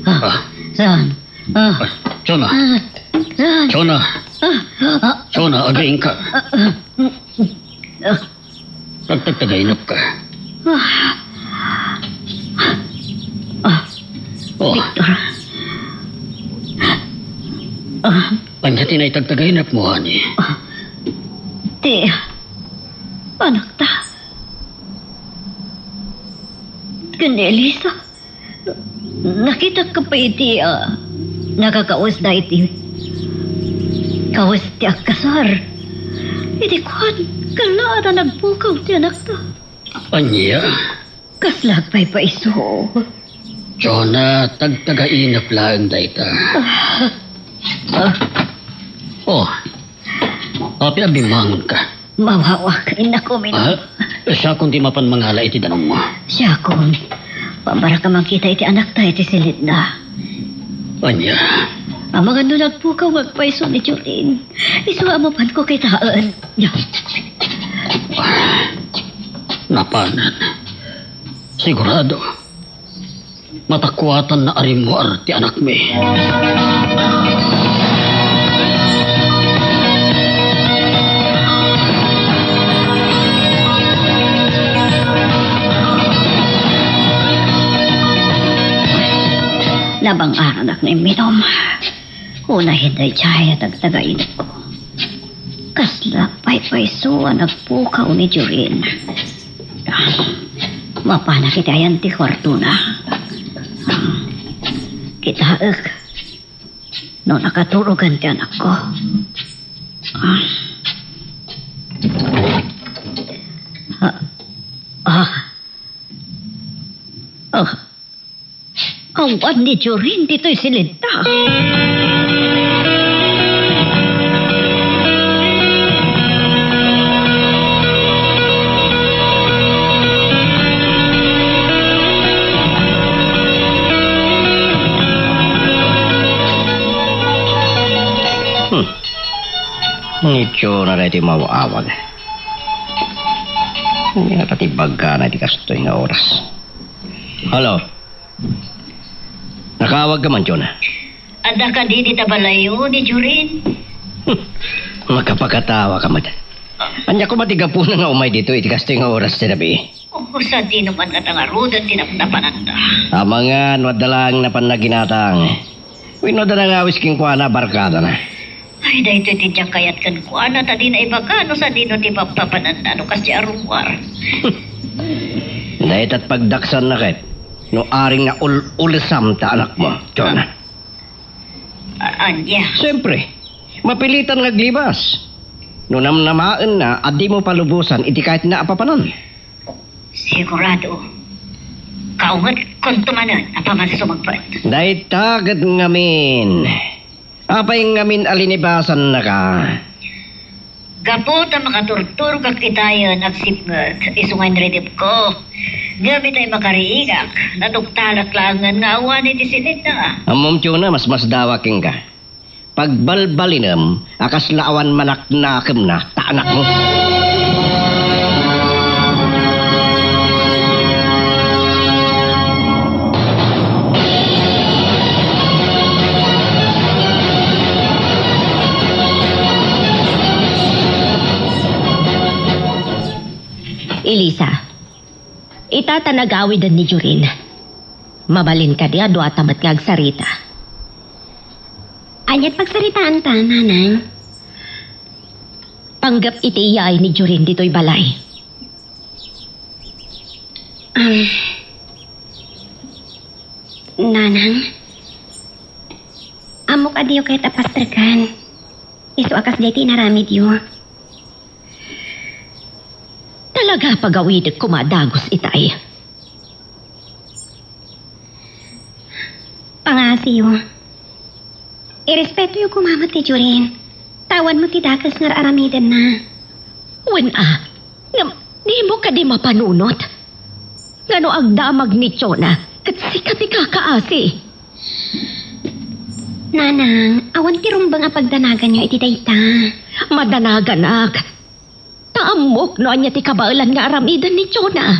Ah, ah. Saan? Ah. Ah, Jonah. Ah, saan? Jonah. Ah, ah. Jonah, agingga. Ah, ah. Ah. Agtagtagainepka. Ah. Ah. Oh. Victor. Ah. Ania ti naitagtagainepmo, honey? Ah. Ti anakta. Ken ni Elisa. Nakitak ka pa iti, ah, Nakakausda iti kawes ti agkasar. Iti kuan, kallaat a nagpukaw ti anakta. Ania? Kasla agpaypayso. Jonah, tagtagainep laeng dayta. Ah. Ah. Oh. Apay a bimmangonka? Mawawak, innako, Minom. Ah, siakon ti mapan mangala iti danummo. Siakon. Pambaraka mankita iti anakta iti silitna. Ania? Amangan no nagpukaw nga agpayso ni Jorin. Isu a mapanko kitaen. Napanan. Sigurado. Matakuatan na a rimmuar ti anakmi. Nabang-aranak ni Minom. Unayen daydiay a tagtagainepko. Kasla paypayso a nagpukaw ni Jorin. Mapanak iti ayan ti kuartona. Kitaek no nakaturogan ti anakko. Ah. Ah. Ah. Ah. Awan ni Jorin ditoy silidda. Hmm. Ni Jonah daytoy maawag. Ania pati bagana iti kastoy nga oras? Hello? Nakaawag ka man, Jonah? Adda kadi dita balayo ni Jorin? Makapakatawa ka met. Ania koma ti gapuna nga umay ditoy iti kastoy nga oras ti rabii? O, sadino man ngata ngaruden ti napnapananda? Amangan no adda laeng napanna ginatang. Wenno adda nangawis kenkuana a barkadana. Ay, daytoy ti diak kayat kenkuana ta dina ibaga no sadino ti papapananda no kasdiay a rummuar. Dayta ti pagdaksanna ket no aring naul-ulesam ta anakmo, Jonah. A-, ania? Siempre, mapilitan nga aglibas. No namnamaenna a dimo palubosan iti kayatna a papanan. Sigurado. Kaungetkonto manen a paman sumagpet. Dayta ket ngamin. Apay ngamin a linibasannaka? Gapu ta makaturturogak itayen agsipnget, isu nga inridepko. Ngem itay makariingak, naduktalak laengen nga awan iti sinitna. Ammom, Jonah, masmasdawak kenka. Pagbalbalinem a kasla awan manaknakemna ta anakmo. Elisa, ita ta nagawiden ni Jorin. Mabalin kadi a duata met nga agsarita? Ania ti pagsaritaanta, nanang? Panggep iti iyaay ni Jorin ditoy balay. Um, nanang, ammok a diyo kayat a pastreken. Isu a kasdiay ti inaramidyo. Talaga a pagawidek koma a dagus itay. Pangaasiyo. Irespetoyo koma met ti Jorin. Ta awan met ti dakes nga ar-aramidenna. Wen a, ngem dimo kadi mapanunot? Ngano agdamag ni Jonah ket sika ti kakaasi? Nanang, awan ti rumbeng a pagdanaganyo iti dayta. Madanaganak. Ta ammok no ania ti kabaelan nga aramiden ni Jonah.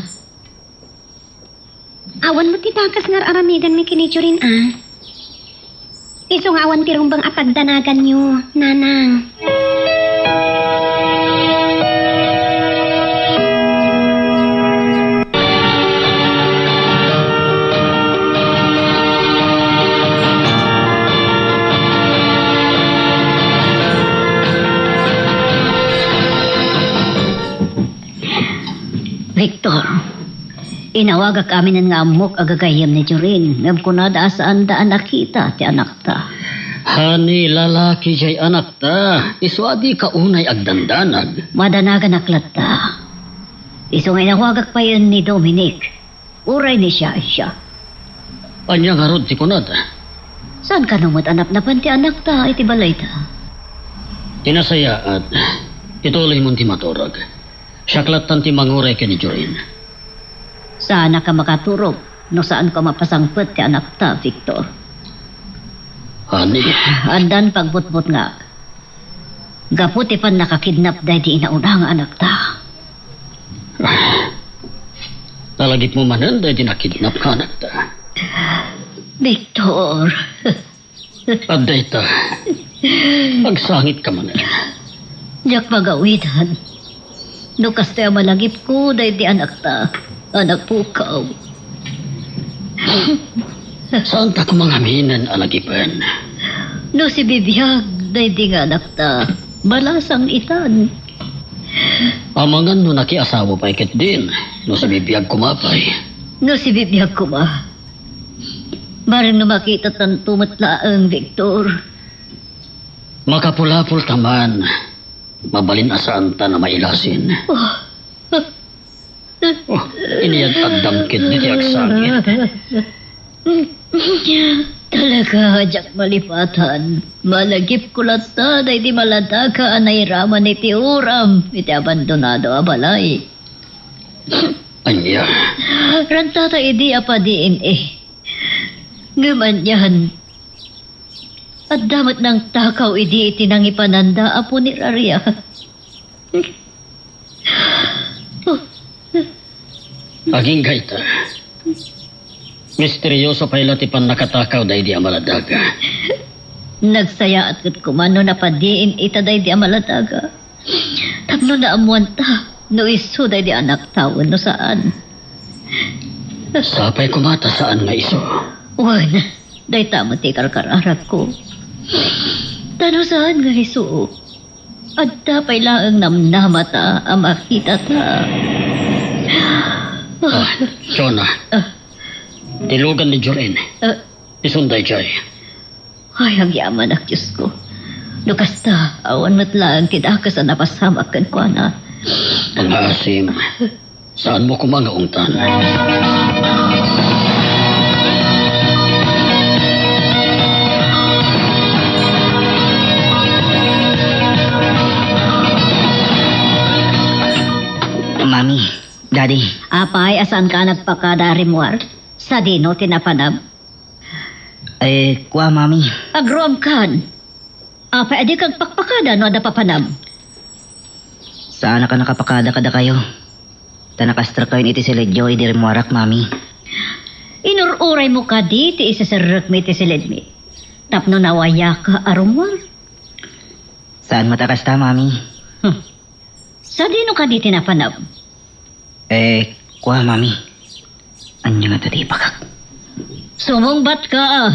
Awan met ti dakes nga ar-aramidenmi ken ni Jorin a. Isu nga awan ti rumbeng a pagdanaganyo, nanang. Victor, Inawagak aminen nga ammok a gagayyem ni Jorin, ngem kunada a saanda a nakita ti anakta. Honey, lalaki jay anakta. Isu a dika unay agdandanag. Madanaganak latta. Isu nga inawagak payen ni Dominic. Uray ni Shasha. Ania ngarud ti kunada? Saan kano met a napnapan ti anakta iti balayta? Ti nasayaat, ituloymon ti maturog. Siak lattan ti manguray ken ni Jorin. Saannak a makaturog no saanko a mapasangpet ti anakta, Victor. Honey. Addan pagbutbutngak. Gapu ti pannakakidnap daydi inauna nga anakta. Nalagipmo manen daydi nakidnap nga anakta. Victor. Adda ita. Agsangitka manen. Diak magawidan. No kastoy a malagipko daydi anakta, anak pukaw. Saanta koma ngaminen a lagipen? No sibibiag daydi nga anakta, balasang itan. Amangan no nakiasawa pay ketdin, no sibibiag koma pay. No sibibiag koma. Bareng no makitatanto met laeng, Victor. Makapulapulta man. Mabalin a saanta a mailasin. Oh. Oh, iniag-addam ketdi ti agsangit. Talaga, diak malipatan. Malagipko latta daydi maladaga a nairaman iti uram iti abandonado a balay. Ania? Rantata idi a pa-D N A. Ngem anian, adda met nangtakaw idi iti nangipananda a puneraria. Agingga ita. Misterioso pay la ti pannakatakaw daydi a maladaga. Nagsayaat ket koma no napa-D N A ita daydi a maladaga. Tapno naammoanta no isu daydi anakta wenno saan. Sapay koma ta saan nga isu. Wen, dayta met ti karkararagko. Ta no saan nga isu, adda pay laeng namnamata a makitata. Ah, Jonah. Ah. Ti lugan ni Jorin. Ah. Isun daydiay. Ay, agyamanak, Diosko. No kasta, awan met laeng ti dakes a napasamak kenkuana. Pangaasim, saanmo koma nga ungtan. Mami, Daddy. Apay a saanka nagpakada a rimmuar? Sadino ti napanam? Eh, kua, Mami. Agruamkan. Apay a dika agpakpakada no adda papanam? Saanak a nakapakada kadakayo. Ta nakastrakayon iti silidyo idi rimmuarak, Mami. Inur-uraymo kadi ti iseserrekmi iti silidmi? Tapno nawayaka a rummuar? Saan met a kasta, Mami. Hmm. Sadino kadi ti napanam? Eh, kua, Mami. Ania ngata ti ibagak? Sumungbatka, a.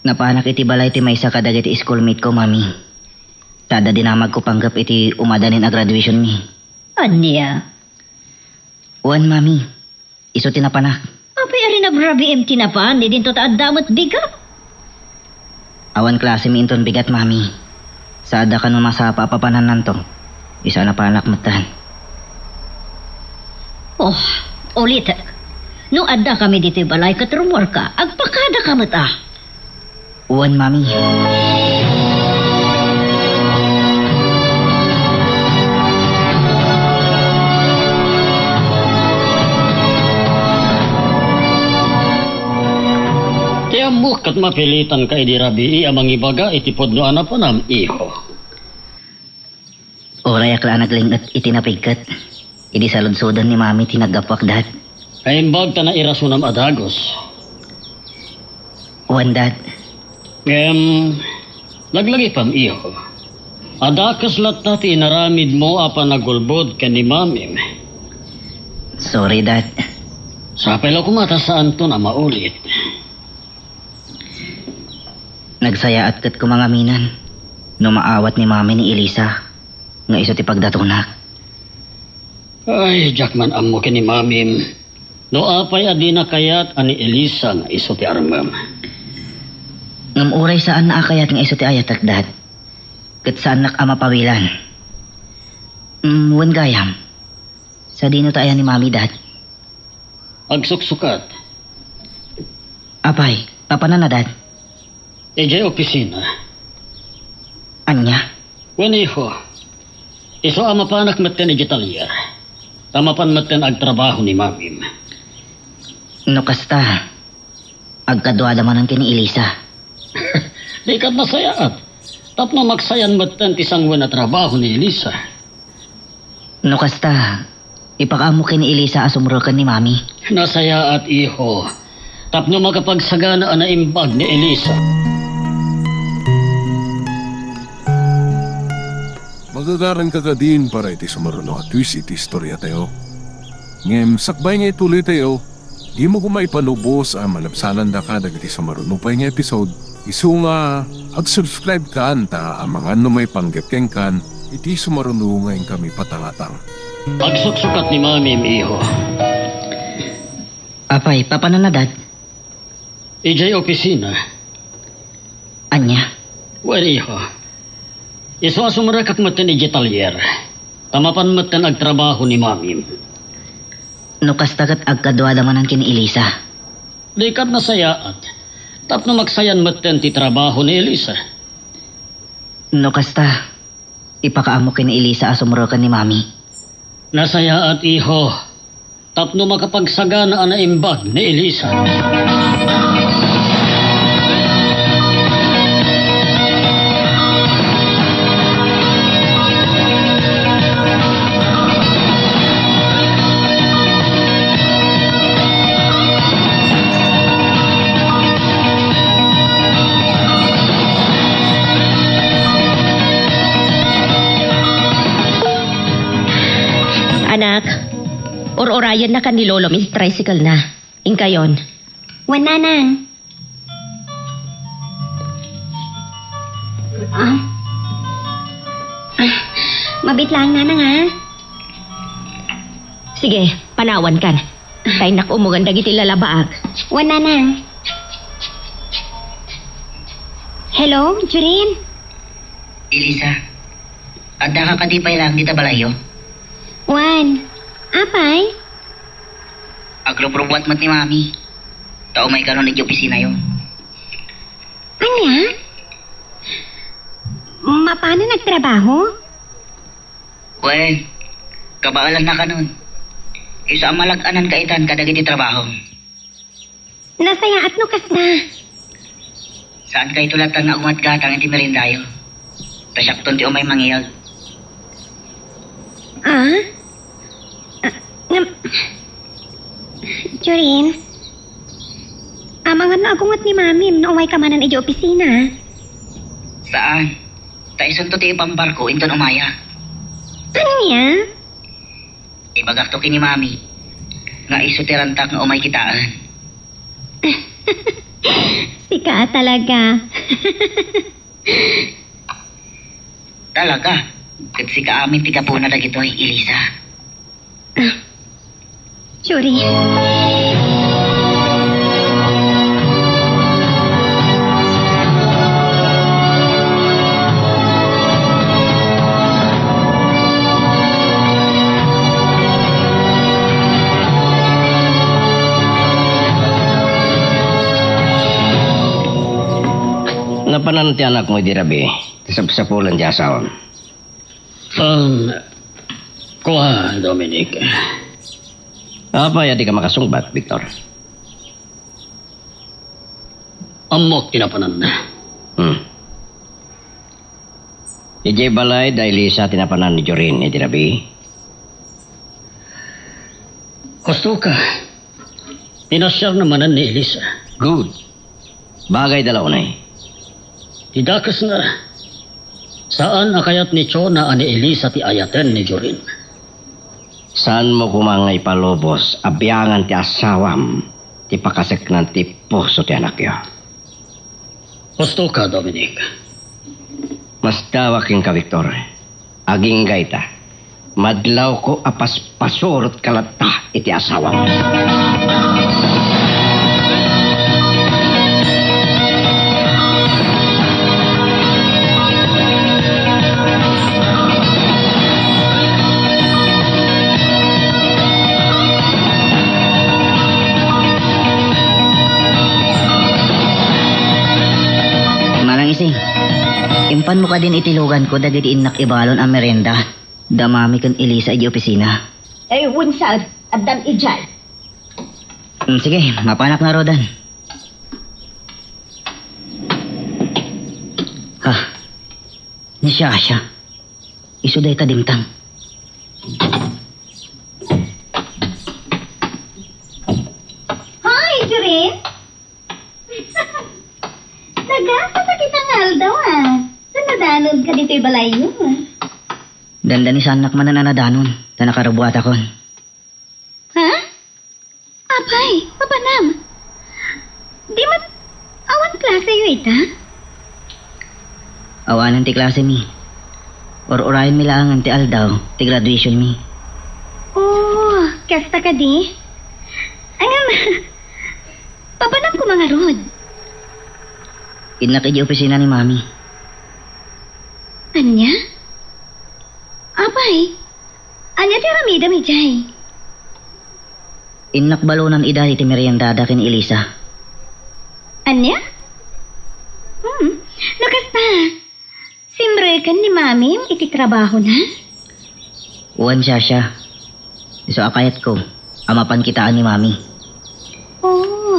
Napanak iti balay ti maysa kadagiti schoolmate ko, Mami. Ta adda dinamagko panggep iti umadanin a graduationmi. Ania? Wen, Mami. Isu ti napanak. Apay a rinabrabiim ti napan, idinto ta adda met bigat? Awan klasemi inton bigat, Mami. Sa adda kano masapa a papanannanto. Isu a napanak metten. Oh, ulitek. No addakami ditoy balay ket rummuarka, agpakadaka met a. Wen, Mami. Ti ammok ket mapilitanka idi rabii a mangibaga iti pudno a napanam, iho. Urayak la a nagling-et iti napigket idi saludsoden ni Mami ti naggapuak, Dad. Naimbag ta nairasonam a dagus. Wen, Dad. Ngem, laglagipam, iho. A dakes latta ti inaramidmo a panagulbod ken ni Mamim. Sorry, Dad. Sapay la koma ta saanton a maulit. Nagsayaat ket koma ngaminen no maawat ni Mami ni Elisa nga isu ti pagdatonak. Ay, diak man ammo ken ni Mamim. No apay a dina kayat a ni Elisa nga isu ti armem? Ngem uray saanna a kayat nga isu ti ayatek, Dad, ket saannak a mapawilan. Mm, wen gayam, sadino ta aya ni Mami, Dad? Agsuksukat. Apay, papananna, Dad? Idiay opisina. Ania? Wen, iho. Isu a mapanak metten idiay talyer. Ta mapan metten agtrabaho ni Mamim. No kasta, agkaduada manen ken ni Elisa. Di ket nasayaat. Tapno maksayan metten ti sanguen a trabaho ni Elisa. No kasta, ipakaammo ken ni Elisa a sumreken ni Mami. Nasayaat, iho. Tapno makapagsagana a naimbag ni Elisa. Magagaranka kadin para iti sumaruno a twist iti istoriatayo. Ngem sakbay nga ituloytayo, dimo koma ipalubos a malabsanandaka dagiti sumaruno pay nga episode. Isu nga, ag-subscribe kan ta amangan no maipanggep kenkan iti sumaruno nga inkami patangatang. Agsuksukat ni Mamim, iho. Apay, papananna, Dad? Idiay opisina. Ania? Wen, iho. Isu a sumrekak metten idiay talyer. Ta mapan metten agtrabaho ni Mamim. No kasta ket agkaduada manen ken ni Elisa. Di ket nasayaat. Tapno maksayan metten ti trabaho ni Elisa. No kasta, ipakaammo ken ni Elisa a sumreken ni Mami. Nasayaat, iho. Tapno makapagsagana a naimbag ni Elisa. Anak, ur-urayennakan ni Lolo Miss tricycle na. Inkayon. Wen, Nanang. Ah. Ah, mabit lang, Nanang, ah. Sige, panawankan. Tay nak umugan dagiti lalabaak. Wen, Nanang. Hello, Jorin? Elisa, addaka kadi pay laeng dita balayyo? Wen, apay? Agrubrubuat met ni Mami. Ta umaykanon iti opisinayo. Ania? Mapanen agtrabaho? Wen, kabaelannakanon. Isu a malag-ananka itan kadagiti trabahom. Nasayaat no kasta. Saankayto latta nga umat gatang iti meriendayo. Ta siakton ti umay mangiyag. Ah? Ah, ngem, Jorin, amangan no agungot ni Mamim no umayka manen idiay opisina. Saan. Ta isunto ti ipambarko inton umaya. Ania? Ibagakto ken ni Mami nga isu ti rantak nga umay kitaen. Sika talaga. Talaga, ket sika amin ti gapuna dagitoy, Elisa. Jorin. Napanan ti anakmo idi rabii, ta sapsapulen ti asawam. Um, kua, Dominic. Apay a dika makasungbat, Victor? Ammok ti napananna. Hmm. Idiay balay da Elisa ti napanan ni Jorin idi rabii? Husto ka. Pinasiarna manen ni Elisa. Good. Bagayda la unay. Ti dakesna, saan a kayat ni Chona a ni Elisa ti ayaten ni Jorin. Saanmo koma nga ipalubos a biangan ti asawam ti pakaseknan ti puso ti anakyo. Husto ka, Dominic. Masdawak kenka, Victor. Agingga ita. Madlawko a paspasurotka latta iti asawam. Manang Ising, impanmo kadin iti luganko dagiti innak ibalon a merienda da Mami ken Elisa idiay opisina. Ay, wen sad, addan idiay. Mm, sige, mapanak ngaruden. Ah, ni Shasha. Isu dayta dimtang. Hi, Jorin! Nagasa ta kita nga aldaw, ah. Nanadanonka ditoy balayyo, ah. Dandanisannak man a nadanon, ta nakarubuatakon. Ha? Apay, mapanam. Di met awan klaseyo ita? Awanen ti klasemi. Ur-urayenmi laengen ti aldaw ti graduationmi. Oh, kasta kadi? Ngem, mapanam koma ngarud? Innak idiay opisina ni Mami. Ania? Apay, ania ti aramidem idiay? Innak balonan ida iti meriendada ken ni Elisa. Ania? Hmm, no kasta, simreken ni Mamim iti trabahona? Wen, Shasha. Isu a kayatko a mapan kitaan ni Mami. Oh.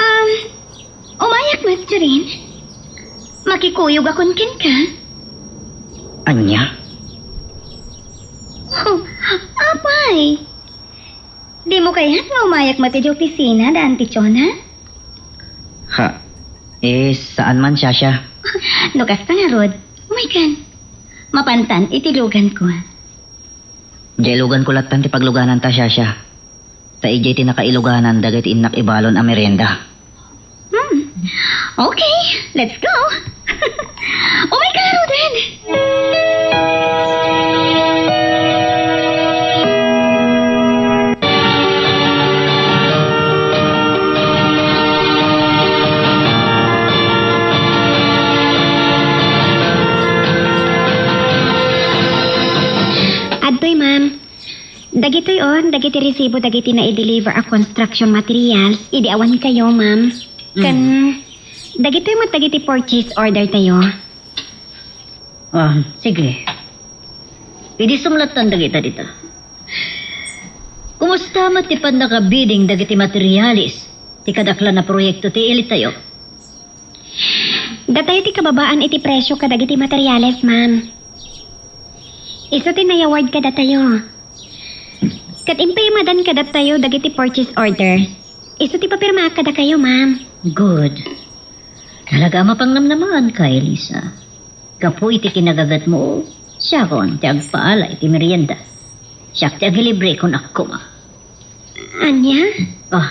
Um, umayak met, Jorin. Makikuyogakon kenka. Ania? Oh, apay. Dimo kayat nga umayak met idiay opisina da Auntie Chona? Ha? Eh, saan man, Shasha. No kasta ngarud, umaykan. Mapantan iti luganko. Diay luganko lattan ti paglugananta, Shasha. Ta idiay ti nakailuganan dagiti innak ibalon a merienda. Hmm. Okay, let's go. Umayka ngaruden. Adtoy, ma'am. Dagitoy on, dagiti resibo dagiti nai-deliver a construction materials idi awan kayo, ma'am. Ken dagitoy met dagiti purchase order tayo. Ah, sige. Idi sumlatan dagita dita. Kumusta met ti pannakabidding dagiti materials ti kadaklan a proyekto ti elite tayo? Datayo ti kababaan iti presyo kadagiti materials, ma'am. Isu ti nai-award kadatayo. Ket impaymadan kadatayo dagiti purchase order. Isu ti papirmaak kadakayo, ma'am. Good. Talaga a mapangnamnamaanka, Elisa. Gapu iti kinagadmo, siakon ti agpaala iti merienda. Siak ti agilibre kun akko. Ania? Oh,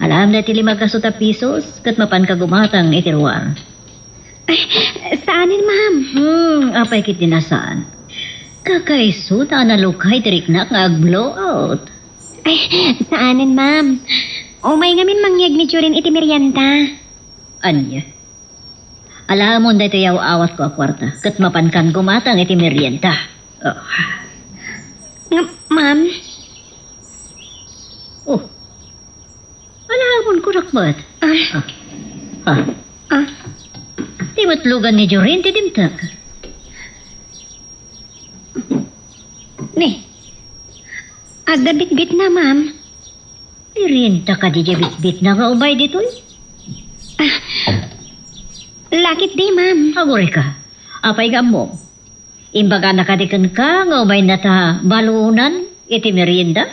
alaem daytoy lima gasut a pisos, ket mapanka gumatang iti ruar. Ay, saanen, ma'am. Hmm, apay ket di nasaan. Kakaisuna a nalukay ti riknak nga agblowout. Ay, saanen, ma'am. Umay ngamin mangyeg ni Jorin iti merienda. Ania? Alaemon daytoy aw-awatko a kuarta, ket mapankan gumatang iti merienda. Oh. Nga, ma'am? Oh. Alaemon kunak met. Ah. Ah. Ah. Ah. Ti met lugan ni Jorin ti dimtek. Ni, agda bitbitna, ma'am. Merienda kadi diay bitbitna nga umay ditoy? Ah, lakit di, ma'am. Agurayka. Apay nga ammom? Imbagana kadi kenka nga umayna ta balonan iti merienda?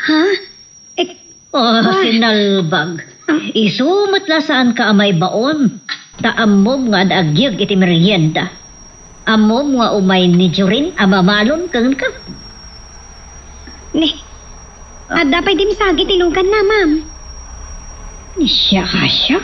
Ha? Eh, Oh, ah, sinalbag. Isu met la saanka a maibaon. Ta ammom nga ad-agyeg iti merienda. Ammom nga umay ni Jorin a mamalon kenka. Ni, adda pay dimsag iti luganna, ma'am. Ni siya, siya.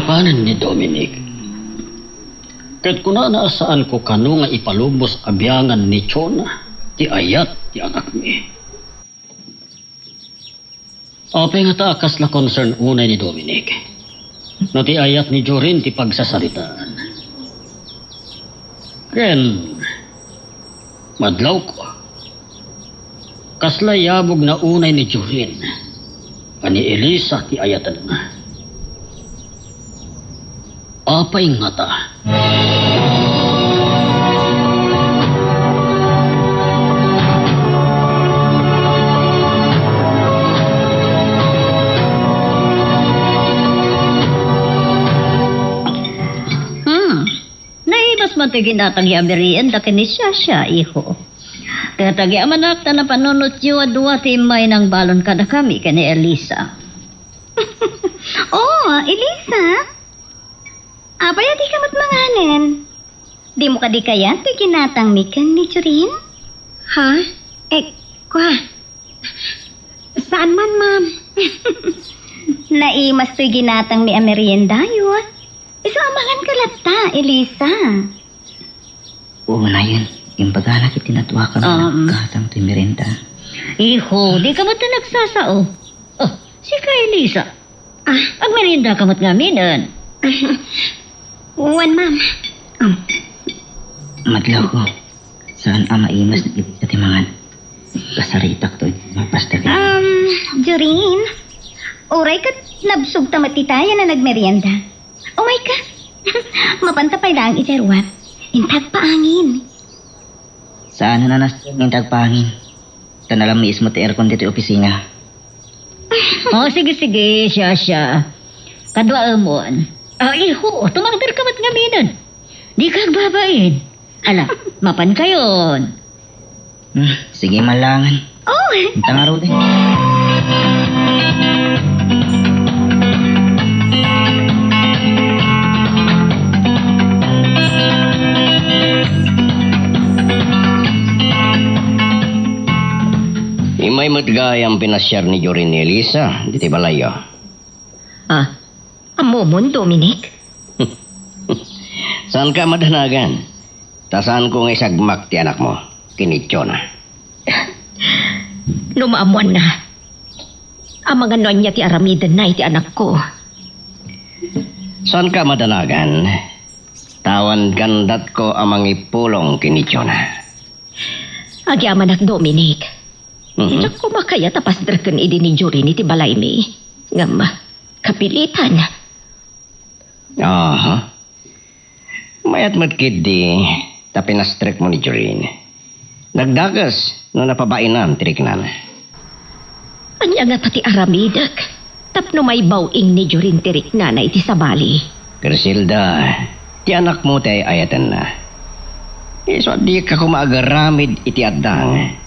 Panen ni Dominic. Ket kunana a saanko kano nga ipalubos a biangan ni Chona ti ayat ti anakmi. Apay ngata a kasla concern unay ni Dominic no ti ayat ni Jorin ti pagsasaritaan? Ken madlawko, kasla yabogna unay ni Jorin a ni Elisa ti ayatenna? Apay ngata? Hmm. Naimas man ti ginatang ni Amirienda ken ni Shasha, iho. Ket agyamanak ta napanunotyo a dua ti immaynang balon kadakami ken ni Elisa. Oh, Elisa? Apay a dika met manganen? Dimo kadi kayat ti ginatangmi ken ni Jorin? Ha? Eh, kwa? Saan man, ma'am. Naimas toy ginatangmi a meriendayo. Isu a mangan ka latta, Elisa. Oo, nayon. Imbagana ket ti nadua kami Um. naggatang ti merienda. Iho, dika met nagsasao. Oh, sika, Elisa. Ah. Agmerienda ka met ngaminen. Wen, ma'am. Um. Madlawko. Saan a maimas ni Elisa ti mangan? Kasaritak to, mapasta ka. Um, Jorin, uray ket nabsog ta met ti tayan a nagmerienda. Umayka. Mapanta pay laeng idiay ruar. Inta agpaangin. Saan a nasteng inta agpaangin. Ta nalammiis met ti aircon ditoy opisina. Oh, sige, sige, Shasha. Kaduaemon. Ah, iho, tumangder ka met ngaminen. Dika agbabain. Ala, mapankayon. Hmm, sige man laengen. Oh! Inta ngaruden. Immay met gayam pinasiar ni Jorin ni Elisa ditoy balayyo. Ah, ammomon, Dominic? Saanka a madanagan? Ta saanko nga isagmak ti anakmo ken ni Chona. No maammoanna, amangan no ania ti aramidenna iti anakko. Saanka a madanagan? Ta awan gandatko a mangipulong ken ni Chona. Agyamanak, Dominic. Mhm. Diak koma kayat a pastreken idi ni Jorin iti balaymi. Ngem, kapilitan. Aha. Mayat met ketdi ta pinastrekmo ni Jorin. Nagdakes no napabainam ti riknana. Ania ngata ti aramidek tapno maibaw-ing ni Jorin ti riknana iti sabali? Griselda, ti anakmo ti ay-ayatenna. Isu a dika koma agaramid iti addang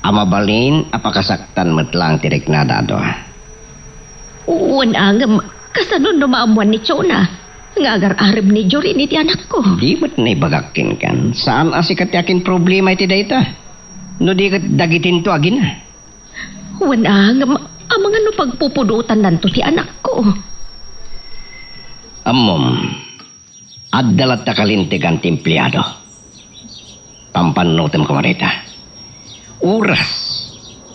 a mabalin a pakasaktan met laeng ti riknada a dua. Wen, ngem kasano no maammoan ni Chona nga agar-arem ni Jorin iti anakko? Di met naibagak kenkan, saan a sika ti akinproblema iti dayta. No di ket dagitinto agina. Wen, ngem amangan no pagpupudotannanto ti anakko? Ammom, adda latta kalintegan ti empleado. Pampannutem koma dayta. Oras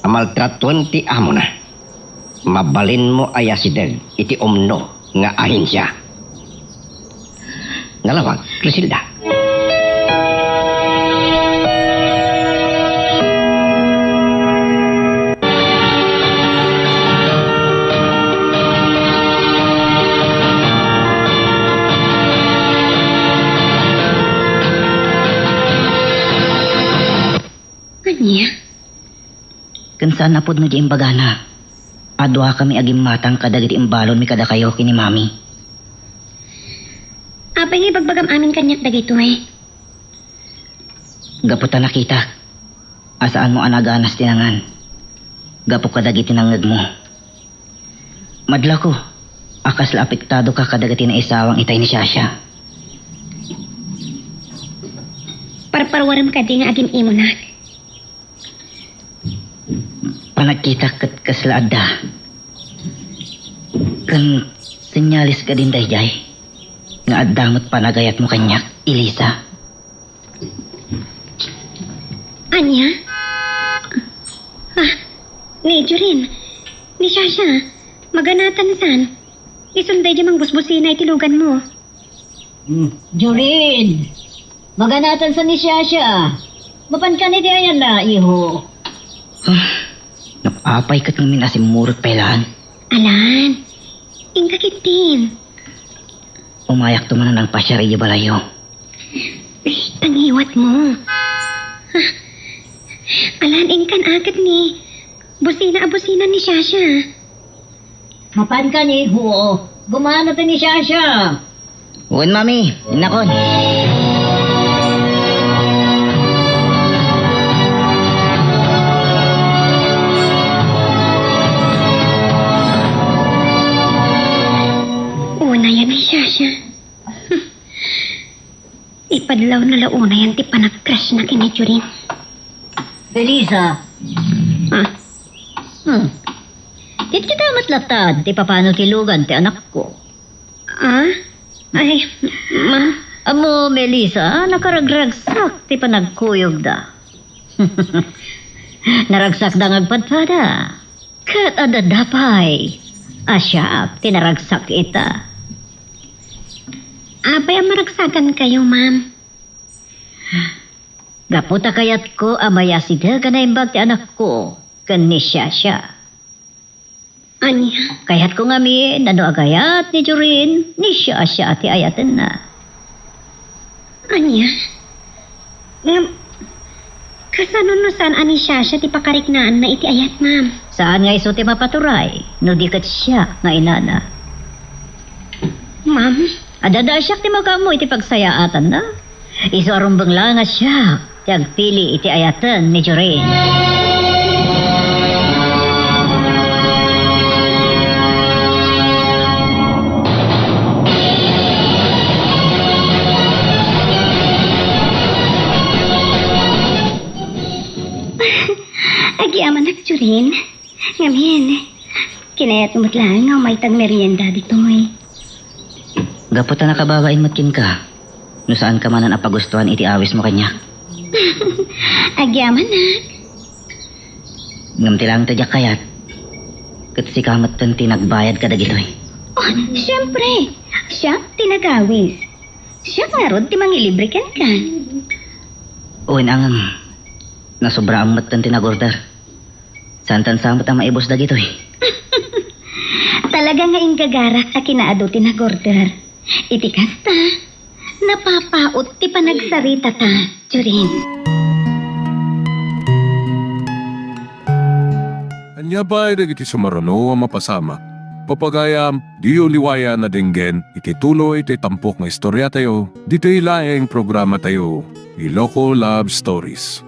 a maltratoen ti amona, mabalinmo a yasideg iti umno nga ahensia. Nalawag, Criselda. Ania? Ken saan a pudno ti imbagana a duakami a gimmatang kadagiti imbalonmi kadakayo ken ni Mami. Apay nga ibagbagam amin kaniak dagitoy? Gapu ta nakitak a saanmo a naganas ti nangan gapu kadagiti nangngegmo. Madlawko a kasla apektadoka kadagiti naisawang itay ni Shasha. Parparuarem kadi nga agin-imunak? Panagkitak ket kasla adda. Ken senyales kadin daydiay. nga adda met panagayatmo kaniak, Elisa. Ania? Ah, ni Jorin, ni Shasha, maganatan san. Isun daydi mangbusbusina iti luganmo. Hmm, Jorin, maganatan san ni Shasha. Mapankan iti ayanna, iho. Ah, napapay ket ngamin a simmurot pay laeng. Alan, inka ketdin. Umayakto manen a pasiar idiay balayyo. Psst, pangiwatmo. Ah, alan, inkan aket ni busina a busina ni Shasha. Mapankan, iho. Gumana ti ni Shasha. Wen, Mami, innakon. Unayan ni Shasha. Ipadlawna la unayan ti panagcrushna ken ni Jorin. Belisa. Ah? Hmm. Ket kita met latta ti papano ti lugan ti anakko. Ah? Ay, ma'am. Ammo, Melissa, nakaragragsak ti panagkuyogda. Naragsakda nga agpadpada. Ket adda pay a siak ti naragsak ita. Apay a maragsakankayo, ma'am? Gapu ta kayatko a mayasideg a naimbag ti anakko ken ni Shasha. Ania? Kayatko ngamin a no agayat ni Jorin, ni Shasha ti ayatenna. Ania? Ngem, kasano no saan a ni Shasha ti pakariknaanna iti ayat, ma'am? Saan nga isu ti mapaturay, no di ket siak nga inana. Ma'am? Adda siak ti makaammo iti pagsayaatanna. Isu a rumbeng la nga siak ti agpili iti ayaten ni Jorin. Agyamanak, Jorin. Ngamin, kinayatmo met laeng nga umayta agmerienda ditoy. Gapu ta nakababain met kenka, no saanka manen a pagustuan iti awismo kaniak. Agyamanak. Ngem ti laeng ti diak kayat, ket sika metten ti nagbayad kadagitoy. Oh, siempre, siak ti nagawis. Siak ngarud ti mangilibre kenka. Wen, ngem nasobraan metten ti nag-order. Saantan sa met a maibus dagitoy. Talaga nga inggagarak a kinaadu ti nag-order. Iti kasta, napapaut ti panagsaritata, Jorin. Ania pay dagiti sumaruno a mapasamak? Papagayam, diyo liwayan a denggen iti tuloy ti tampok nga istoriatayo, ditoy laeng programatayo, Iloko Love Stories.